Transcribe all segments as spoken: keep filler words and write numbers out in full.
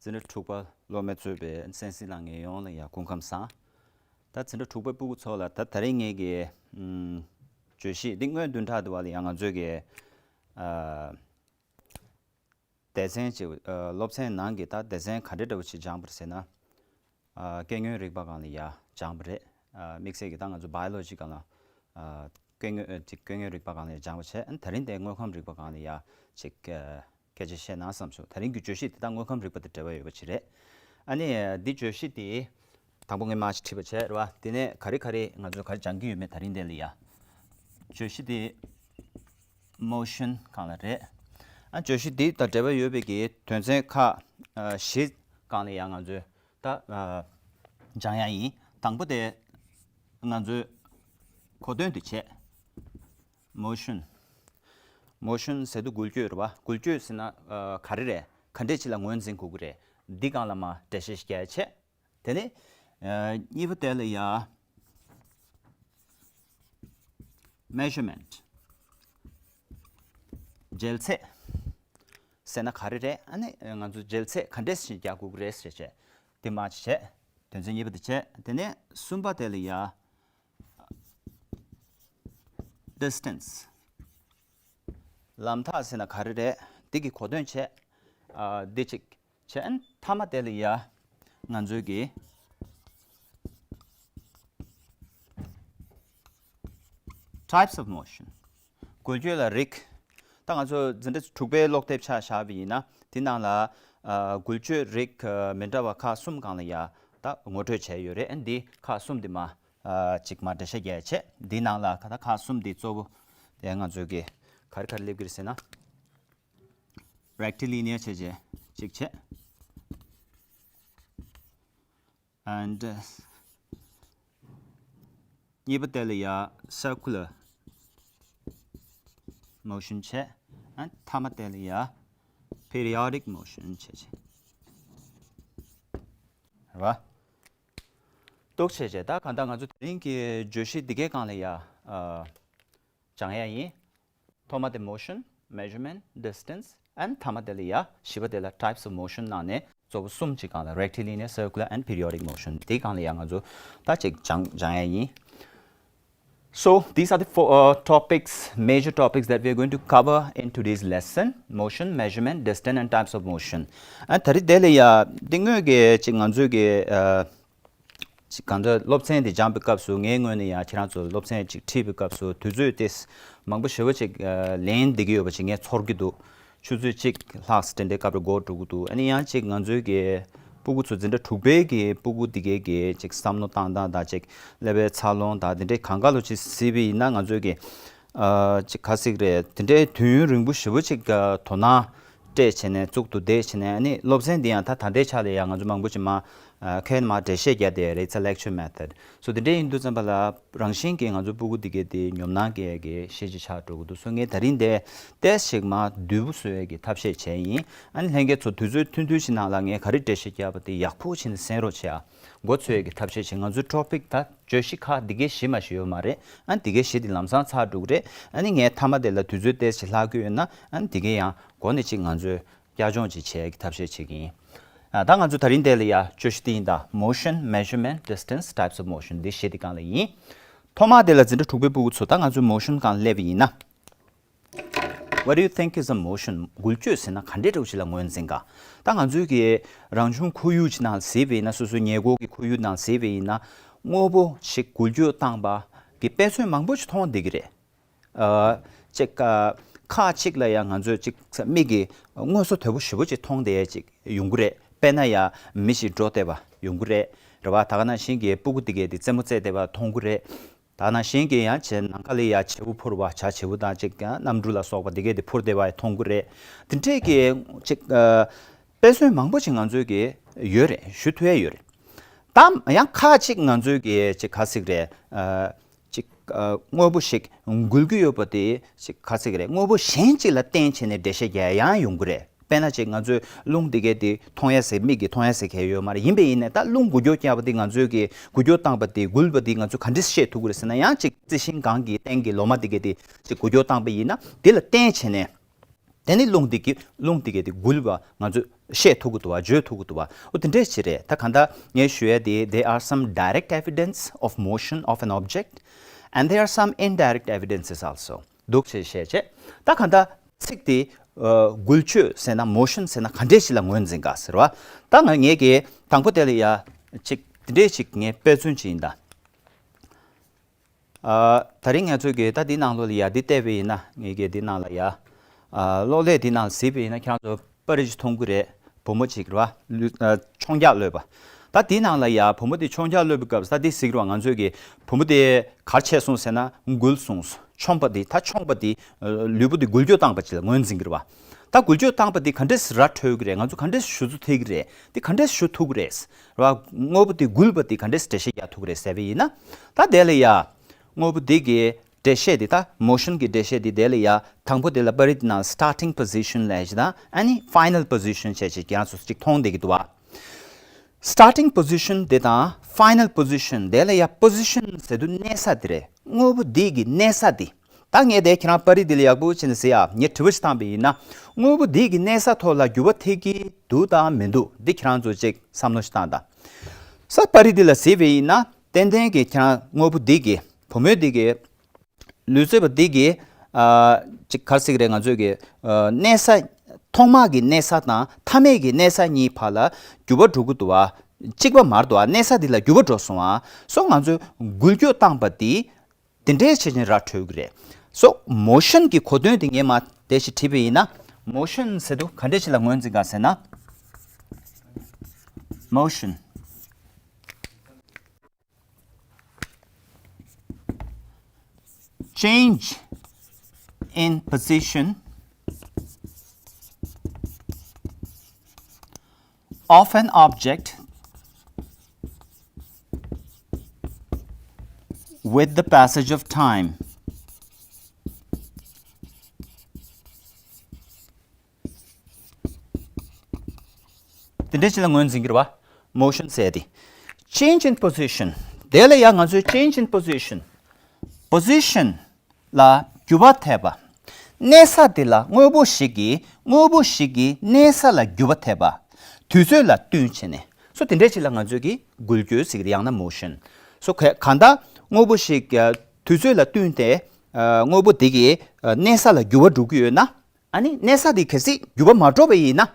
འཛིན་གྲྭ་དྲུག་པ་སློབ་མས་གཙོས་པའི་གསན་གཟིགས་གནང་མཁན་ཡོངས་ལ་ཡང་སྐུ་ཁམས་བཟང་། ད་འཛིན་གྲྭ་དྲུག་པའི་སྤུ་གུ་ཚོ་ལ་ད་ད་རིང་ངེད་ཀྱི་ཨམ་བརྗོད་གཞི་འདི་སྔོན་བདུན་ཕྲག་དུ་བ་ལ་ཡང་ང་ཚོས་ཀྱི་ཨ་སྡེ་ཚན་གཅིག་ཨ་སློབ་ཚན་ནང་གི་ད་སྡེ་ཚན་ག་འདྲ་འདྲ་བོ་ཅིག་སྦྱངས་པ་རེད་ཟེར་ན། ཨ་སྐྱེ་དངོས་རིག་པ་སྒང་ལ་ཡ་སྦྱངས་པ་རེད། ཨ་དམིགས་བསལ་གྱི་ད་ང་ཚོ་བྷའི་ཡོ་ལོ་ཇི་སྒང་ལ་ཨ་སྐྱེ་དངོས་ཨ་ཅིག་སྐྱེ་དངོས་རིག་པ་སྒང་ལ་ཡ་སྦྱངས་པ་བྱས། ཨ་ད་རིང་དེ་དངོས་ཁམས་རིག་པ་སྒང་ལ་ཡ་ཅིག་ཨ་སྐད་ཆ་བཤད་ན་བསམ་སོང་། ད་རིང་གི་བརྗོད་གཞི་དེ་ད་དངོས་ཁམས་རིག་པ་དང་འབྲེལ་བ་ཡོད་པ་ཅིག་རེད། ཨ་ནི་འདི་བརྗོད་གཞི་དེ་དང་པོ་ངས་མར་ཅིག་ཁྲིད་པ་བྱས་རེད་བ། དེ་ནས་ག་རེ་ག་རེ་ང་ཚོས་ག་རེ་སྦྱང་གི་ཡོད་མེད་ད་རིང་དེ་ལ་ཡ། བརྗོད་གཞི་དེ་མོ་ཤན་སྒང་ལ་རེད། ཨ་བརྗོད་གཞི་འདི་དང་འབྲེལ་བ་ཡོད་པའི་གི་དོན་ཚན་ཁག་ཨ་བཞི་སྒང་ལ་ཡང་ང་ཚོས་ད་ཨ་སྦྱང་ཡ་ཡིན། དང་པོ་དེ་ང་ཚོས་གོ་དོན་དེ་བྱས། མོ་ཤན། མོ་ཤན་ཟེར་དུས་འགུལ་སྐྱོད་རེད་བ། འགུལ་སྐྱོད་ཟེར་ན་ཨ་ག་རེ་རེད། ག་འདྲས་ཅིག་ལ་ངོས་འཛིན་དགོས་ཀྱི་རེད། འདི་སྒང་ལ་མར་འགྲེལ་བཤད་ཞིག་རྒྱག་ཡ་བྱས། དེ་ནས་ཨ་གཉིས་པ་དེ་ལ་ཡ་མེ་ཇར་མེན་ཊི། འགྲེལ་ཚད་ཟེར་ན་ག་རེ་རེད། ཨ་ནི་ང་ཚོ་འགྲེལ་ཚད་ག་འདྲས་ཞིག་རྒྱག་དགོས་ཀྱི་རེད་ཟེར་བྱས། དེ་མར་ཅིག་བྱས། དོན་ཚན་གཉིས་པ་དེ་བྱས། དེ་ནས་གསུམ་པ་དེ་ལ་ཡ་ཌི་སི་ཊེན་སི། ལམ་ཐག་ཟེར་ན་ག་རེ་རེད། འདི་གི་གོ་དོན་བྱས། ཨ་འདི་གཅིག་བྱས། ཨ་ནི་མཐའ་མ་དེ་ལ་ཡ་ང་ཚོའི་གི་ཊའིབ་སི་ཨོབ་མོ་ཤན། འགུལ་སྐྱོད་ལ་རིགས། ད་ང་ཚོ་འཛིན་གྲྭ་དྲུག་པའི་ཀློག་དེབ་ཆ་བཞག་པ་ཡིན་ན་དེ་ནང་ལ་ཨ་འགུལ་སྐྱོད་རིགས་ཨ་མི་འདྲ་བ་ཁག་གསུམ་སྒང་ལ་ཡ་ད་ངོ་སྤྲོད་བྱས་ཡོད་རེད། ཨ་ནི་འདི་ཁག་གསུམ་དེ་མར་ཨ་གཅིག་མར་འགྲེལ་བཤད་རྒྱག་ཡ་བྱས། འདི་ནང་ལ་ཁ་ད་ཁག་གསུམ་འདི་གཙོ་བོ་དེ་ང་ཚོའི་གི་ག་རེ་ག་རེ་སླེབས་ཀྱི་རེད་ཟེར་ན། རེག་ཊི་ལི་ནི་ཡར་བྱས་བྱས་གཅིག་བྱས། ཨེན་ཌི་གཉིས་པ་དེ་ལ་ཡ་སར་ཀུ་ལར་མོ་ཤན་བྱས། ཨ་མཐའ་མ་དེ་ལ་ཡ་པི་རི་ཡོ་ཌིག་མོ་ཤན་བྱས་བྱས། རེད་བ། འདུག་བྱས་བྱས། ད་གང་ལྟར་ང་ཚོ་དེ་རིང་གི་བརྗོད་གཞི་འདི་གའི་སྒང་ལ་ཡ་ཨ་སྦྱང་ཡ་ཡིན། ཐོག་མ་དེ་མོ་ཤན། མེ་ཇར་མེན་ཊི། ཌི་སི་ཊེན་སི། ཨེན་ཌི་མཐའ་མ་དེ་ལ་ཡ་བཞི་པ་དེ་ལ་ཊའིབ་སི་ཨོབ་མོ་ཤན་ནང་ནས་གཙོ་བོ་གསུམ་ཅིག་སྒང་ལ་རེག་ཊི་ལི་ནི་ཡར། སར་ཀུ་ལར་ཨེན་ཌི་པི་རི་ཡོ་ཌིག་མོ་ཤན། དེའི་སྒང་ལ་ཡ་ང་ཚོ་ད་ཅིག་སྦྱང་སྦྱང་ཡ་ཡིན། So these are the four uh, topics, major topics that we are going to cover in today's lesson: motion, measurement, distance, and types of motion. ཨ་ད་རེས་དེ་ལ་ཡ་འདི་སྔོན་གྱི་ཅིག་ང་ཚོའི་གི་ཨ་ཅིག་གང་ལྟར་སློབ་ཚན་འདི་སྦྱངས་པའི་སྐབས་སུ་ངའི་ངོས་ནས་ཡང་ཁྱེད་རང་ཚོ་སློབ་ཚན་ཅིག་ཁྲིད་པའི་སྐབས་སུ་དུས་ཚོད་དེ་མང་པོ་ཞེ་པོ་ཅིག་ཨ་ལེན་བསྡད་ཀྱི་ཡོད་པ་ཅིག་ངས་ཚོར་གྱི་འདུག་ཆུ་ཚོད་གཅིག་ལྷག་དེ་འདྲའི་སྐབས་རེ་འགོར་འགྲོ་གི་འདུག་ཨ་ནི་ཡང་ཅིག་ང་ཚོའི་གི་སྤུ་གུ་ཚོ་འཛིན་གྲྭ་དྲུག་པའི་གི་སྤུ་གུ་འདི་གའི་གི་ཅིག་བསམ་བློ་བཏང་སྟངས་དང་ཅིག་ཀླད་པའི་འཚར་ལོངས་དང་དེ་འདྲའི་གང་ག་ལོ་ཅིག་གཟིགས་པ་ཡིན་ན་ང་ཚོའི་གི་ཨ་ཅིག་ག་ཟེར་གི་རེད། དེ་འདྲའི་དུས་ཡུན་རིང་པོ་ཞེ་པོ་ཅིག་ཨ་དོ་སྣང་སྤྲད་བྱས་ནས་གཙུག་ཏུ་བསྡད་བྱས་ནས། ཨ་ནི་སློབ་ཚན་འདི་ཡང་ད་ད་ལྟའི་ཆ་ལ་ཡང་ང་ཚོ་མང་པོ་ཅིག་མར་ཨ་ཁ་ཡན་མར་འགྲེལ་བཤད་རྒྱག་བསྡད་རེད། It's a lecture method. So དེ་འདྲ་ཡིན་དུས་ཙམ་པ་ལ་རང་བཞིན་གྱིས་ང་ཚོ་སྤུ་གུ་འདི་གའི་དེ་ཉོབ་སྣང་སྐྱེ་ཡ་གི་གཞི་ཅིག་ཆགས་འགྲོ་གི་འདུག་སོ་ངས་ད་རིང་དེ་ཏོག་ཙམ་ཞིག་མར་དུལ་པོ་བཟོ་ཡ་གི་ཐབས་ཤེས་བྱས་ཡིན། ཨ་ནི་ལྷན་རྒྱས་ཚོ་དུས་ཚོད་ཐུང་ཐུང་ཞིག་ནང་ལ་ངས་ག་རེ་འགྲེལ་བཤད་བརྒྱབ་པ་དེ་ཡག་པོ་བྱས་ནས་གསན་རོགས་བྱེད་ཨ། མགོ་ཚོས་ཀྱི་ཐབས་ཤེས་བྱེད། ང་ཚོའི་ཊོ་པིག་ད་བརྗོད་གཞི་ཁག་འདི་གའི་གཞི་མ་ཞིག་ཡོད་མ་རེད། ཨ་འདི་གའི་གཞི་འདི་ལམ་སང་ཚར་འགྲོ་གི་རེད། ཨ་ནི་ངས་མཐའ་མ་དེ་ལ་དུས་ཚོད་ཏོག་ཙམ་ལྷག་གི་ཡོད་ན། ཨ་འདི་གའི་ཡང་འགོ་ནས་ཅིག་ང་ཚོས་བསྐྱར་སྦྱོང་ཅིག་བྱེད་ཀྱི་ཐབས་ཤེས་བྱེད་ཀྱི་ཡིན། ཨ་ད་ང་ཚོ་ད་རིང་དེ་ལ་ཡ་བརྗོད་གཞི་འདི་ཡིན་ད། Motion, measurement, distance, types of motion འདི་གཞི་འདི་སྒང་ལ་ཡིན། ཐོག་མ་དེ་ལ་འཛིན་གྲྭ་དྲུག་པའི་སྤུ་གུ་ཚོ་ད་ང་ཚོའི་མོ་ཤན་སྒང་སླེབས་པ་ཡིན་ན། What do you think is a motion? འགུལ་སྐྱོད་ཟེར་ན་ག་འདྲའི་འདྲ་བོ་ཞིག་ལ་ངོས་འཛིན་ག་ད་ང་ཚོའི་གི་རང་བྱུང་ཁོར་ཡུག་ཅིག་ནང་གཟིགས་པ་ཡིན་ན། སོ་སོའི་ཉེ་འཁོར་གྱི་ཁོར་ཡུག་ནང་གཟིགས་པ་ཡིན་ན། དངོས་པོ་ཞིག་འགུལ་སྐྱོད་བཏང་པ་གི་དཔེ་མཚོན་མང་པོ་ཞིག་མཐོང་བསྡད་ཀྱི་རེད། ཨ་ཅིག་ཨ་ཁ་ཅིག་ལ་ཡང་ང་ཚོས་ཅིག་མིག་གིས་དངོས་སུ་དོད་པོ་ཞེ་པོ་ཅིག་མཐོང་བསྡད་ཡ་ཅིག་ཡོང་གི་རེད། དཔེར་ན་ཡ་མི་ཞིག་འགྲོ་བསྡད་པ་ཡོང་གི་རེད། རེད་བ། ད་ག་ནང་བཞིན་གྱི་སྤུ་གུ་དེ་གས་དེ་རྩེད་མོ་རྩེ་བསྡད་པ་མཐོང་གི་རེད། ད་ནང་བཞིན་གྱི་ཡང་བྱས་ནམ་མཁའ་ལ་ཡ་བྱེ་བ་འཕུར་བ། བྱ་བྱེ་བ་དང་ཅིག་ཡང་གནམ་གྲུ་ལ་སོགས་པ་འདི་གས་དེ་འཕུར་བསྡད་པ་མཐོང་གི་རེད། དེ་འདྲས་ཀྱི་ཅིག་ཨ་དཔེ་མཚོན་མང་པོ་ཅིག་ང་ཚོའི་གི་ཡོད་རེད། ཞུ་ཐུབ་ཡ་ཡོད་རེད། ད་ཡང་ཁ་ཅིག་ང་ཚོའི་གི་ཅིག་ག་ཟེར་གི་རེད། ཨ་ཅིག་ཨ་དངོས་པོ་ཞིག་འགུལ་གྱི་ཡོད་པ་དེ་ཅིག་ག་ཟེར་གི་རེད། དངོས་པོ་གཞན་ཅིག་ལ་བརྟེན་བྱས་ནས་འགྲེལ་བཤད་རྒྱག་ཡ་ཡང་ཡོང་གི་རེད། དཔེར་ན་ཅིག་ང་ཚོས་རླུང་འདི་གས་དེ་མཐོང་ཡ་ཟེར། མིག་གིས་མཐོང་ཡ་ཟེར་གང་ཡང་ཡོད་མ་རེད། ཡིན་པས་ཡིན་ནས་ད་རླུང་འགུལ་སྐྱོད་བརྒྱབ་པ་དེ་ང་ཚོས་གི་འགུལ་སྐྱོད་བཏང་པ་དེ། འགུལ་བ་དེ་ང་ཚོས་ག་འདྲས་ཤེས་ཐུབ་ཀྱི་རེད་ཟེར་ན། ཡང་ཅིག་རྩི་ཤིང་སྒང་གི་སྟེང་གི་ལོ་མ་འདི་གས་དེ་ཅིག་འགུལ་སྐྱོད་བཏང་པ་ཡིན་ན། དེ་ལ་བརྟེན་བྱས་ནས་ དེ་ནི་རླུང་དེ་གི་རླུང་དེ་གི་དེ་འགུལ་བ་ང་ཚོས་ཤེས་ཐུབ་ཀྱི་འདུག་བ། བརྗོད་ཐུབ་ཀྱི་འདུག་བ། འོ་དེ་འདྲས་ཅིག་རེད། ད་གང་ལྟར་ངས་ཞུ་ཡ་དེ། There are some direct evidence of motion of an object and there are some indirect evidences also. འདུག་ཅེས་བཤད་བྱས། ད་གང་ལྟར་ཚིག་དེ་འགུལ་སྐྱོད་ཟེར་ན། མོ་ཤན་ཟེར་ན་ག་འདྲས་ཞིག་ལ་ངོས་འཛིན་ག་ཟེར་བ། ད་ང་ངས་ཀྱི་དང་པོ་དེ་ལ་ཡ་ཅིག་དེ་འདྲས་ཅིག་ངས་དཔེ་མཚོན་ཅིག་ཡིན་ད། ཨ། ད་རིང་ང་ཚོས་ཀྱི་ད་འདི་ནང་ལོགས་ལ་ཡ་འདི་བལྟས་པ་ཡིན་ན། ངས་ཀྱི་འདི་ནང་ལ་ཡ། ཨ། གློག་ཀླད་འདི་ནང་གཟིགས་པ་ཡིན་ན་ཁྱེད་རང་ཚོ་པར་རིས་མཐོང་གི་རེད། བུ་མོ་གཅིག་རེད་བ། ལུས། ཨ། མཆོང་རྒྱག་གློད་པ། ད་འདི་ནང་ལ་ཡ་བུ་མོ་དེ་མཆོང་རྒྱག་གློད་པའི་སྐབས་སུ་ད་འདི་གཟིགས་རེད་བ། ང་ཚོས་ཀྱི་བུ་མོ་དེ་ག་རེ་བྱས་སོང་ཟེར་ན། འགུལ་སོང་། མཆོངས་པ་དེ། ད་མཆོངས་པ་དེ། ཨ། ལུས་པོ་དེ་འགུལ་སྐྱོད་བཏང་པ་ཅིག་ལ་ངོས་འཛིན་གྱི་རེད་བ། ད་འགུལ་སྐྱོད་བཏང་པ་དེ་ག་འདྲས་ར་འཕྲོད་ཀྱི་རེད། ང་ཚོ་ག་འདྲས་ཞུ་ཚུལ་ཐེབས་ཀྱི་རེད། དེ་ག་འདྲས་ཞུ་ཐུབ་ཀྱི་རེད། ར། དངོས་པོ་དེ་འགུལ་བ་དེ་ག་འདྲས་འགྲེལ་བཤད་རྒྱག་ཐུབ་ཀྱི་རེད་ཟེར་བ་ཡིན་ན། ད་དེ་ལ་ཡ། དངོས་པོ་དེ་གི་འགྲེལ་བཤད་དེ། ད་མོ་ཤན་གྱི་འགྲེལ་བཤད་དེ། དེ་ལ་ཡ་དང་པོ་དེ་ལ་པར་རིས་དེ་ནང་starting position ལབ་ཅིག་དང་། ཨ་ནི་final position བྱས་ཅིག་ཁྱེད་རང་ཚོ་ཅིག་མཐོང་བསྡད་ཀྱི་འདུག་བ། Starting position དེ་དང་final position དེ་ལ་ཡ་position ཟེར་དུས་གནས་ས་དེ་རེད། དངོས་པོ་འདི་གི་གནས་ས་དེ། ད་ངས་དེ་ཁྱེད་རང་པར་རིས་འདི་ལ་ཡག་པོ་བྱས་ནས་གཟིགས་ཡ། ངས་དྲི་བ་ཞིག་བཏང་པ་ཡིན་ན། དངོས་པོ་འདི་གི་གནས་ས་ཐོག་ལ་འགྱུར་བ་ཐེབས་ཀྱི་འདུག་དང་མི་འདུག་འདི་ཁྱེད་རང་ཚོ་ཅིག་བསམ་བློ་ཞིག་བཏང་དང་། ས། པར་རིས་འདི་ལ་གཟིགས་པ་ཡིན་ན། ཏན་ཏན་གྱི་ཁྱེད་རང་དངོས་པོ་འདི་གི། བུ་མོ་འདི་གི། ལུས་རྩལ་པ་འདི་གི། ཨ། ཅིག་ག་རེ་ཟེར་གྱི་རེད། ང་ཚོས་ཀྱི། ཨ། གནས་ས། ཐོག་མ་གི་གནས་ས་དང་མཐའ་མའི་གི་གནས་ས་གཉིས་བར་ལ་འགྱུར་བ་འགྲོ་གི་འདུག་བ། གཅིག་པ་མ་རེད་འདུག་བ། གནས་ས་འདི་ལ་འགྱུར་བ་འགྲོ་སོང་བ། སོ་ང་ཚོས་འགུལ་སྐྱོད་བཏང་པ་འདི་དེ་འདྲའི་བྱས་ནས་ར་འཕྲོད་ཀྱི་རེད། སོ་མོ་ཤན་གྱི་གོ་དོན་དེ་ངས་མར་དེ་ཞིག་བྲིས་པ་ཡིན་ན། མོ་ཤན་ཟེར་དུས་ག་འདྲ་ཞིག་ལ་ངོས་འཛིན་ག་ཟེར་ན། མོ་ཤན། Change in position of an object with the passage of time. དེ་འདྲ་ཅིག་ལ་ངོས་འཛིན་གྱི་རེད་བ། མོ་ཤན་ཟེར་དེ། Change in position དེ་ལ་ཡང་ང་ཚོས་change in position། position ལ་འགྱུར་བ་ཐེབས་པ། གནས་ས་དེ་ལ་དངོས་པོ་ཞིག་གིས། དངོས་པོ་ཞིག་གི་གནས་ས་ལ་འགྱུར་བ་ཐེབས་པ། དུས་ཚོད་ལ་བསྟུན་བྱས་ནས། སོ་དེ་འདྲ་ཅིག་ལ་ང་ཚོས་ཀྱི་འགུལ་སྐྱོད་ཟེར་གྱི་རེད། ཡང་ན་མོ་ཤན། སོ་ག་གང་ལྟར་དངོས་པོ་ཞིག་དུས་ཚོད་ལ་བསྟུན་ཏེ་དངོས་པོ་དེ་གི་གནས་ས་ལ་འགྱུར་བ་འགྲོ་གི་ཡོད་ན། ཨ་ནི་གནས་ས་དེ་གལ་སྲིད་འགྱུར་བ་མ་འགྲོ་བ་ཡིན་ན།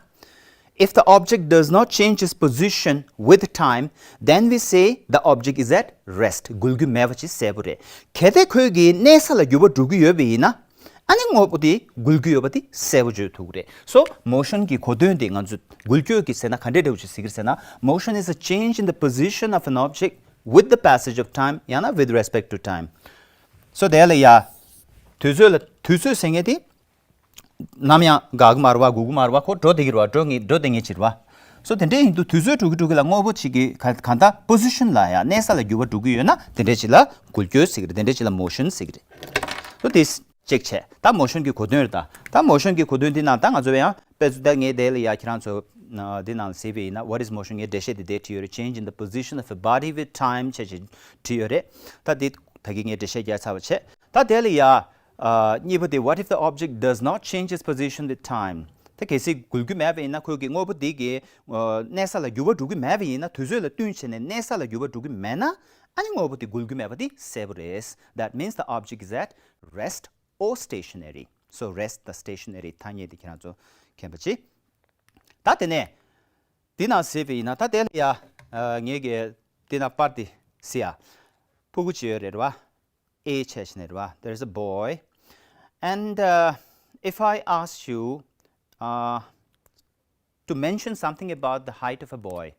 If the object does not change its position with time, then we say the object is at rest. འགུལ་རྒྱུ་མེད་པ་ཅིག་གསལ་པོ་རེད། གལ་ཏེ་ཁོའི་གི་གནས་ས་ལ་འགྱུར་བ་འགྲོ་གི་ཡོད་པ་ཡིན་ན། ཨ་ནི་དངོས་པོ་དེ་འགུལ་གྱི་ཡོད་པ་དེ་གསལ་པོ་བརྗོད་ཐུབ་ཀྱི་རེད། སོ་མོ་ཤན་གྱི་གོ་དོན་དེ་ང་ཚོས་འགུལ་སྐྱོད་ཀྱི་ཟེར་ན་ག་འདྲས་འདྲ་བོ་ཅིག་ཟེར་གྱི་རེད་ཟེར་ན། Motion is a change in the position of an object with the passage of time. ཡང་ན་with respect to time. སོ་དེ་ལ་ཡ། དུས་ཚོད་ལ། དུས་ཚོད་ཟེར་མཁན་དེ། ནམ་ཡང་འགག་གི་མ་རེད་བ། འགུག་གི་མ་རེད་བ། ཁོ་འགྲོ་བསྡད་ཀྱི་རེད་བ། འགྲོ་ངེས། འགྲོ་བསྡད་མཁན་ཅིག་རེད་བ། སོ་དེ་འདྲ་ཡིན་དུས་དུས་ཚོད་འགྲོ་གི་འགྲོ་གི་ལ་དངོས་པོ་ཅིག་གི་ག་གང་ལྟར་position ལ་ཡ། གནས་ས་ལ་འགྱུར་བ་འགྲོ་གི་ཡོད་ན་དེ་འདྲ་ཅིག་ལ་འགུལ་སྐྱོད་ཟེར་གྱི་རེད། དེ་འདྲ་ཅིག་ལ་motion ཟེར་གྱི་རེད། སོ་དེ་གཅིག་བྱས། ད་motion གྱི་གོ་དོན་རེད་ད། ད་motion གྱི་གོ་དོན་འདི་ནང་ད་ང་ཚོ་ཡང་དཔེ་ཚོ་ད་ངས་དེ་ལ་ཡ་ཁྱེད་རང་ཚོ་འདི་ནང་གཟིགས་པ་ཡིན་ན། What is motion? ངས་འགྲེལ་བཤད་དེ་དེ་བྲིས་ཡོད་རེད། Change in the position of a body with time བྱས་བྱས་བྲིས་ཡོད་རེད། ད་དེ་ད་གིན་ངས་འགྲེལ་བཤད་རྒྱག་ཚར་བ་བྱས། ད་དེ་ལ་ཡ། ཨ། གཉིས་པ་དེ། What if the object does not change its position with time? ད་གལ་སྲིད་འགུལ་རྒྱུ་མེད་པ་ཡིན་ན། ཁོས་ཀྱི་དངོས་པོ་འདི་གི་ཨ་གནས་ས་ལ་འགྱུར་བ་འགྲོ་གི་མེད་པ་ཡིན་ན། དུས་ཚོད་ལ་བསྟུན་བྱས་ནས་གནས་ས་ལ་འགྱུར་བ་འགྲོ་གི་མེད་ན། ཨ་ནི་དངོས་པོ་དེ་འགུལ་རྒྱུ་མེད་པ་དེ་གསལ་པོ་རེད། That means the object is at rest or stationary. So rest དང་stationary ཐ་སྙད་དེ་ཁྱེད་རང་ཚོ་མཁྱེན་པ་བྱེད། ད་དེ་ནས་འདི་ནང་གཟིགས་པ་ཡིན་ན། ད་དེ་ལ་ཡ། ཨ། ངས་ཀྱི་འདི་ནང་པར་དེ་གཟིགས་ཡ། ཕྲུ་གུ་ཅིག་ཡོད་རེད་བ། A བྱས་ནས་རེད་བ། There is a boy. And, uh, if I ask you, uh, to mention something about the height of a boy,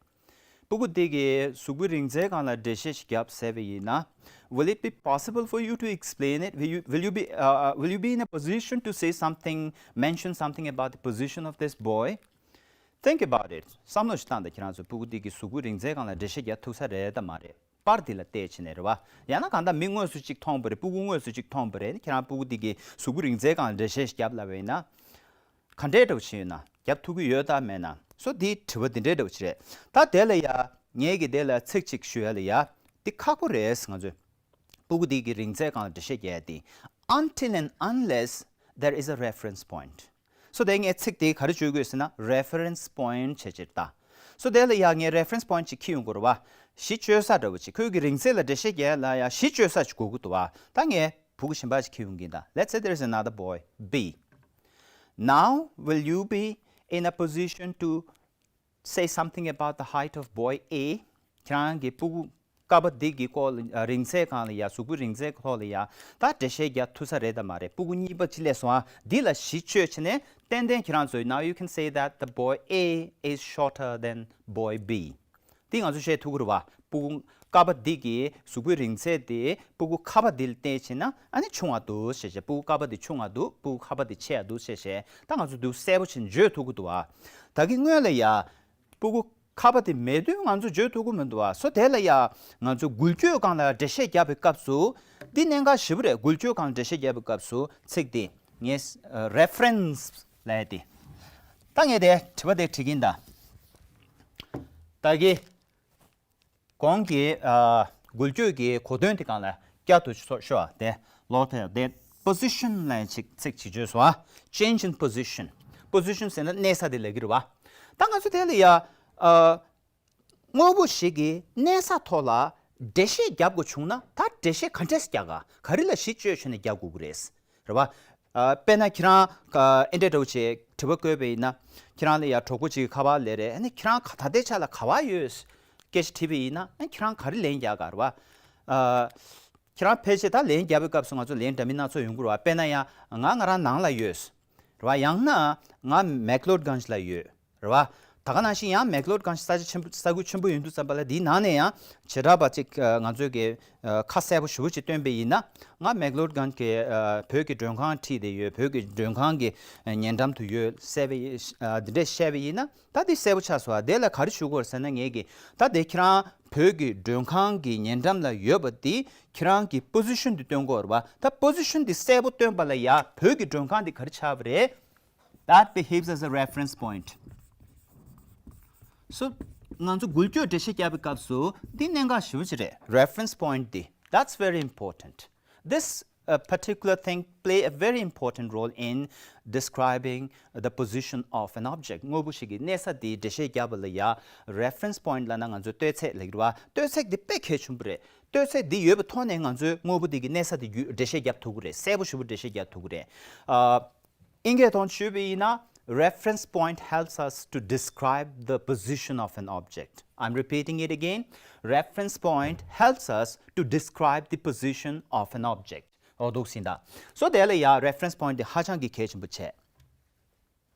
ཕྲུ་གུ་དེ་གི་གཟུགས་པོའི་རིང་ཚད་སྒང་ལ་འགྲེལ་བཤད་ཞིག་རྒྱབ་ཟེར་བ་ཡིན་ན། Will it be possible for you to explain it? Will you, will you be, uh, uh, will you be in a position to say something, mention something about the position of this boy? Think about it. བསམ་བློ་ཞིག་བཏང་དང་། ཁྱེད་རང་ཚོ་ཕྲུ་གུ་དེ་གི་གཟུགས་པོའི་རིང་ཚད་སྒང་ལ་འགྲེལ་བཤད་རྒྱག་ཐུབ་ས་རེད་དམ་མ་རེད། པར་དེ་ལ་བལྟས་བྱས་ནས་རེད་བ། ཡང་ན་གང་ལྟར་མི་དངོས་སུ་གཅིག་མཐོང་པ་རེད། ཕྲུ་གུ་དངོས་སུ་གཅིག་མཐོང་པ་རེད། ཁྱེད་རང་ཕྲུ་གུ་དེ་གི་གཟུགས་པོའི་རིང་ཚད་སྒང་ལ་འགྲེལ་བཤད་ཞིག་རྒྱབ་ལབ་པ་ཡིན་ན། ག་འདྲའི་འདྲ་བོ་ཞིག་ཡོད་ན། རྒྱབ་ཐུབ་ཀྱི་ཡོད་དམ་མེད་ན། སོ་དེའི་དྲི་བ་དེ་འདྲའི་འདྲ་བོ་ཞིག་རེད། ད་དེ་ལ་ཡ། ངས་ཀྱི་དེ་ལ་ཚིག་གཅིག་ཞུ་ཡ་ལ་ཡ། དེ་ཁག་པོ་རེད། ང་ཚོས་ཕྲུ་གུ་དེ་གི་རིང་ཚད་སྒང་ལ་འགྲེལ་བཤད་རྒྱག་ཡ་དེ། Until and unless there is a reference point. སོ་དེ་ངས་ཚིག་དེ་ག་རེ་བརྗོད་དགོས་ཟེར་ན་reference point བྱས་ཅེར་ལྟ། སོ་དེ་ལ་ཡ་ངས་reference point ཅིག་ཁྱེར་ཡོང་དགོས་རེད་བ། གཞི་བཅོལ་ས་འདྲ་བོ་ཅིག་ཁོས་ཀྱི་རིང་ཚད་ལ་འགྲེལ་བཤད་རྒྱག་ལ་ཡ་གཞི་བཅོལ་ས་ཅིག་དགོས་ཀྱི་འདུག་བ། ད་ངས་ཕྲུ་གུ་གཞན་པ་ཞིག་ཁྱེར་ཡོང་གིན་ད། Let's say there is another boy, B. Now, will you be in a position to say something about the height of boy A? ཁྱེད་རང་གི་ཕྲུ་གུ་ཀ་པ་འདི་གི་སྐོར་ལ་རིང་ཚད་སྒང་ལ་ཡ་གཟུགས་པོའི་རིང་ཚད་ཐོག་ལ་ཡ་ད་འགྲེལ་བཤད་རྒྱག་ཐུབ་ས་རེད་དམ་མ་རེད། ཕྲུ་གུ་གཉིས་པ་ཅིག་སླེབས་སོང་ཨ། འདི་ལ་གཞི་བཅོལ་བྱས་ནས་ཏན་ཏན་ཁྱེད་རང་ཚོས now you can say that the boy A is shorter than boy B. འདི་ང་ཚོས་བཤད་ཐུབ་ཀྱི་རེད་བ། ཕྲུ་གུ་ཀ་པ་འདི་གི་གཟུགས་པོའི་རིང་ཚད་དེ་ཕྲུ་གུ་ཁ་པ་འདི་ལ་བལྟས་བྱས་ན་ཨ་ནི་ཆུང་བ་འདུག་ཞེས་བྱས། ཕྲུ་གུ་ཀ་པ་འདི་ཆུང་བ་འདུག་ཕྲུ་གུ་ཁ་པ་འདི་ཆེ་བ་འདུག་ཞེས་བྱས་ད་ང་ཚོས་འདི་གསལ་པོ་བྱས་བརྗོད་ཐུབ་ཀྱི་འདུག་བ། ད་གིན་སྔོན་ལ་ཡ་ཕྲུ་གུ་ཁ་པ་དེ་མེད་དུས་ང་ཚོ་བརྗོད་ཐུབ་ཀྱི་མི་འདུག་བ། སོ་དེ་ལ་ཡ་ང་ཚོ་འགུལ་སྐྱོད་སྒང་ལ་འགྲེལ་བཤད་རྒྱབ་པའི་སྐབས་སུ་འདི་གནད་འགག་ཞེ་པོ་རེད། འགུལ་སྐྱོད་སྒང་འགྲེལ་བཤད་རྒྱབ་པའི་སྐབས་སུ་ཚིག་འདི་ངས་reference ལབ་ཡ་དེ། ད་ངས་དེ་དྲི་བ་དེ་དྲི་གིན་ད། ད་གི་གོང་གི་ཨ་འགུལ་སྐྱོད་ཀྱི་གོ་དོན་དེ་སྒང་ལ་བསྐྱར་དུ་ཤོ་ཤོ་དེ་ལོག་ཐལ་དེ་position ལབ་ཡ་ཅིག་ཚིག་ཅིག་བརྗོད་སོང་ཨ། Change in position. Position ཟེར་ན་གནས་ས་དེ་ལབ་ཀྱི་རེད་བ། ད་ང་ཚོ་དེ་ལ་ཡ་ཨ། དངོས་པོ་ཞིག་གི་གནས་ས་ཐོག་ལ་འགྲེལ་བཤད་རྒྱབ་དགོས་བྱུང་ན་ད་འགྲེལ་བཤད་ག་འདྲས་རྒྱག་ག་ག་རེ་ལ་གཞི་བཅོལ་བྱས་ནས་རྒྱག་དགོས་ཀྱི་རེད། རེད་བ། ཨ། དཔེར་ན་ཁྱེད་རང་ཨ་ཨེ་འདྲས་འདྲ་བོ་ཅིག་དྲི་བ་བཀོད་པ་ཡིན་ན་ཁྱེད་རང་ལ་ཡ་གྲོགས་པོ་ཅིག་གིས་ཁ་པར་ལབ་རེད། ཨ་ནི་ཁྱེད་རང་ག་ད་ལྟའི་ཆ་ལ་ག་པར་ཡོད་སྐད་ཆ་དྲིས་པ་ཡིན་ན་ཨ་ཁྱེད་རང་ག་རེ་ལན་རྒྱག་ག་རེད་བ། ཨ། ཁྱེད་རང་ཕལ་ཆེར་ད་ལན་རྒྱབ་པའི་སྐབས་སུ་ང་ཚོ་ལན་འདྲ་མིན་སྣ་ཚོགས་ཡོང་གི་རེད་བ། དཔེར་ན་ཡང་ང་ང་རང་ནང་ལ་ཡོད། རེད་བ། ཡང་ན་ང་མེག་ལོར་གྷན་ཇི་ལ་ཡོད། རེད་བ། ད་ག་ནང་བཞིན་ཡང་མེག་ལོར་གྷན་ཇི་ས་ཆ་ཆེན་པོ་ས་ཁུལ་ཆེན་པོ་ཡིན་དུས་ཙམ་པ་ལ་འདིའི་ནང་ནས་ཡང་བྱེ་བྲག་པ་གཅིག་ང་ཚོས་ཀྱི་ཁ་གསལ་པོ་ཞེ་པོ་ཅིག་སྟོན་པ་ཡིན་ན་ང་མེག་ལོར་གྷན་ཇི་གི་བོད་ཀྱི་མགྲོན་ཁང་ཁྲིད་བསྡད་ཡོད། བོད་ཀྱི་མགྲོན་ཁང་གི་ཉེ་འགྲམ་དུ་ཡོད་ཟེར་བ་ཡིན། འདི་འདྲས་བཤད་པ་ཡིན་ན་ད་འདི་གསལ་པོ་ཆགས་སོང་བ། དེ་ལ་ག་རེ་ཞུ་དགོས་ཟེར་ན་ངས་ཀྱི་ད་དེ་ཁྱེད་རང་བོད་ཀྱི་མགྲོན་ཁང་གི་ཉེ་འགྲམ་ལ་ཡོད་པ་འདི་ཁྱེད་རང་གི་position་འདི་སྟོན་དགོས་རེད་བ། ད་position་འདི་གསལ་པོ་སྟོན་པ་ལ་ཡ་བོད་ཀྱི་མགྲོན་ཁང་འདི་ག་རེ་ཆགས་པ་རེད། That behaves as a reference point. So ང་ཚོ་འགུལ་སྐྱོད་འགྲེལ་བཤད་རྒྱབ་པའི་སྐབས་སུ་འདི་གནད་འགག་ཞེ་པོ་ཅིག་རེད། Reference point་འདི། That's very important. This uh, particular thing play a very important role in describing the position of an object. དངོས་པོ་ཞིག་གི་གནས་ས་དེའི་འགྲེལ་བཤད་རྒྱབ་པ་ལ་ཡ་reference point་ལབ་ན་ང་ཚོས་ལྟོས་ཚད་ལབ་ཀྱི་རེད་བ། ལྟོས་ཚད་འདི་དཔེ་གལ་ཆེན་པོ་རེད། ལྟོས་ཚད་འདི་ཡོད་པའི་ཐོག་ནས་ང་ཚོས་དངོས་པོ་འདི་གི་གནས་ས་དེ་བརྒྱུད་འགྲེལ་བཤད་རྒྱབ་ཐུབ་ཀྱི་རེད། གསལ་པོ་ཞེ་པོ་འགྲེལ་བཤད་རྒྱབ་ཐུབ་ཀྱི་རེད། ཨ། དབྱིན་སྐད་ཐོག་ཞུས་པ་ཡིན་ན། Reference point helps us to describe the position of an object. I'm repeating it again. Reference point helps us to describe the position of an object. འོ་འདུག་སེ་ད། སོ་དེ་ལ་ཡ་reference point་དེ་ཧ་ཅང་གི་གལ་ཆེན་པོ་བྱས།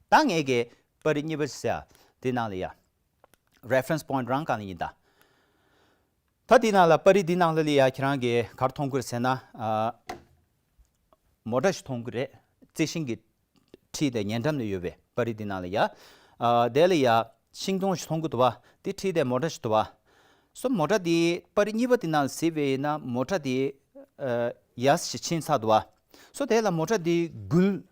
ད་ངས་ཀྱི་པར་རིས་གཉིས་པ་ཟེར་དེ་ནང་ལ་ཡ་reference point་རང་གང་ལ་ཡིན་ད། ད་འདི་ནང་ལ་པར་རིས་འདི་ནང་ལ་ལི་ཡ་ཁྱེད་རང་གིས་ག་རེ་མཐོང་གི་རེད་ཟེར་ན། ཨ། མོ་ཊ་ཞིག་མཐོང་གི་རེད། རྩི་ཤིང་གི་འཁྲིས་དེ་ཉེ་འགྲམ་ལ་ཡོད་པའི་པར་རིས་འདི་ནང་ལ་ཡ། ཨ། དེ་ལ་ཡ་ཤིང་སྡོང་ཞིག་མཐོང་གི་འདུག་བ། དེ་འཁྲིས་དེ་མོ་ཊ་ཞིག་འདུག་བ། སོ་མོ་ཊ་འདི་པར་རིས་གཉིས་པ་འདི་ནང་ལ་གཟིགས་པ་ཡིན་ན་མོ་ཊ་འདི་ཨ་ཡར་ཞིག་ཕྱིན་ཚར་འདུག་བ། སོ་དེ་ལ་མོ་ཊ་འདི་འགུལ།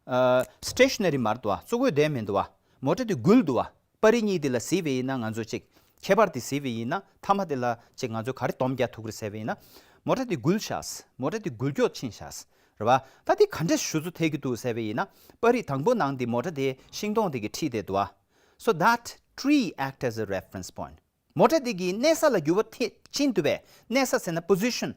ཨ། སི་ཊེ་ཤི་ན་རི་མ་རེད་འདུག་བ། བཙུགས་འོས་བསྡད་མི་འདུག་བ། མོ་ཊ་དེ་འགུལ་འདུག་བ། པར་རིས་གཉིས་དེ་ལ་གཟིགས་པ་ཡིན་ན་ང་ཚོ་གཅིག་ཁྱད་པར་དེ་གཟིགས་པ་ཡིན་ན་མཐའ་མ་དེ་ལ་གཅིག་ང་ཚོ་ག་རེ་སྡོམ་རྒྱག་ཐུབ་ཀྱི་རེད་ཟེར་བ་ཡིན་ན། མོ་ཊ་དེ་འགུལ་ཤག་མོ་ཊ་དེ་འགུལ་སྐྱོད་ཕྱིན་ཤག་རེད་བ། ད་དེ་ག་འདྲས་ཞུ་ཚུལ་འཐད་ཀྱི་འདུག་ཟེར་བ་ཡིན་ན། པར་རིས་དང་པོ་ནང་དེ་མོ་ཊ་དེ་ཤིང་སྡོང་དེ་གི་འཁྲིས་དེ་འདུག་བ། So that tree act as a reference point. མོ་ཊ་དེ་གི་གནས་ས་ལ་འགྱུར་བ་ཐེབས་ཕྱིན་འདུག་པས། གནས་ས་ཟེར་ན་position.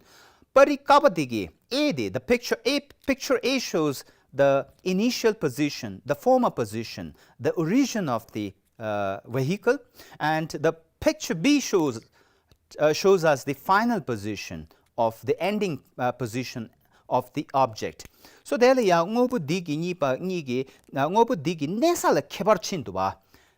པར་རིས་ཀ་པ་དེ་གི་A དེ། The picture A, picture A shows the initial position, the former position, the origin of the uh, vehicle, and the picture B shows uh, shows us the final position of the ending uh, position of the object. So དེ་ལ་ཡང་དངོས་པོ་འདི་གི་གཉིས་པ་གཉིས་ཀྱི་དངོས་པོ་འདི་གི་གནས་ས་ལ་ཁྱད་པར་ཕྱིན་འདུག་བ།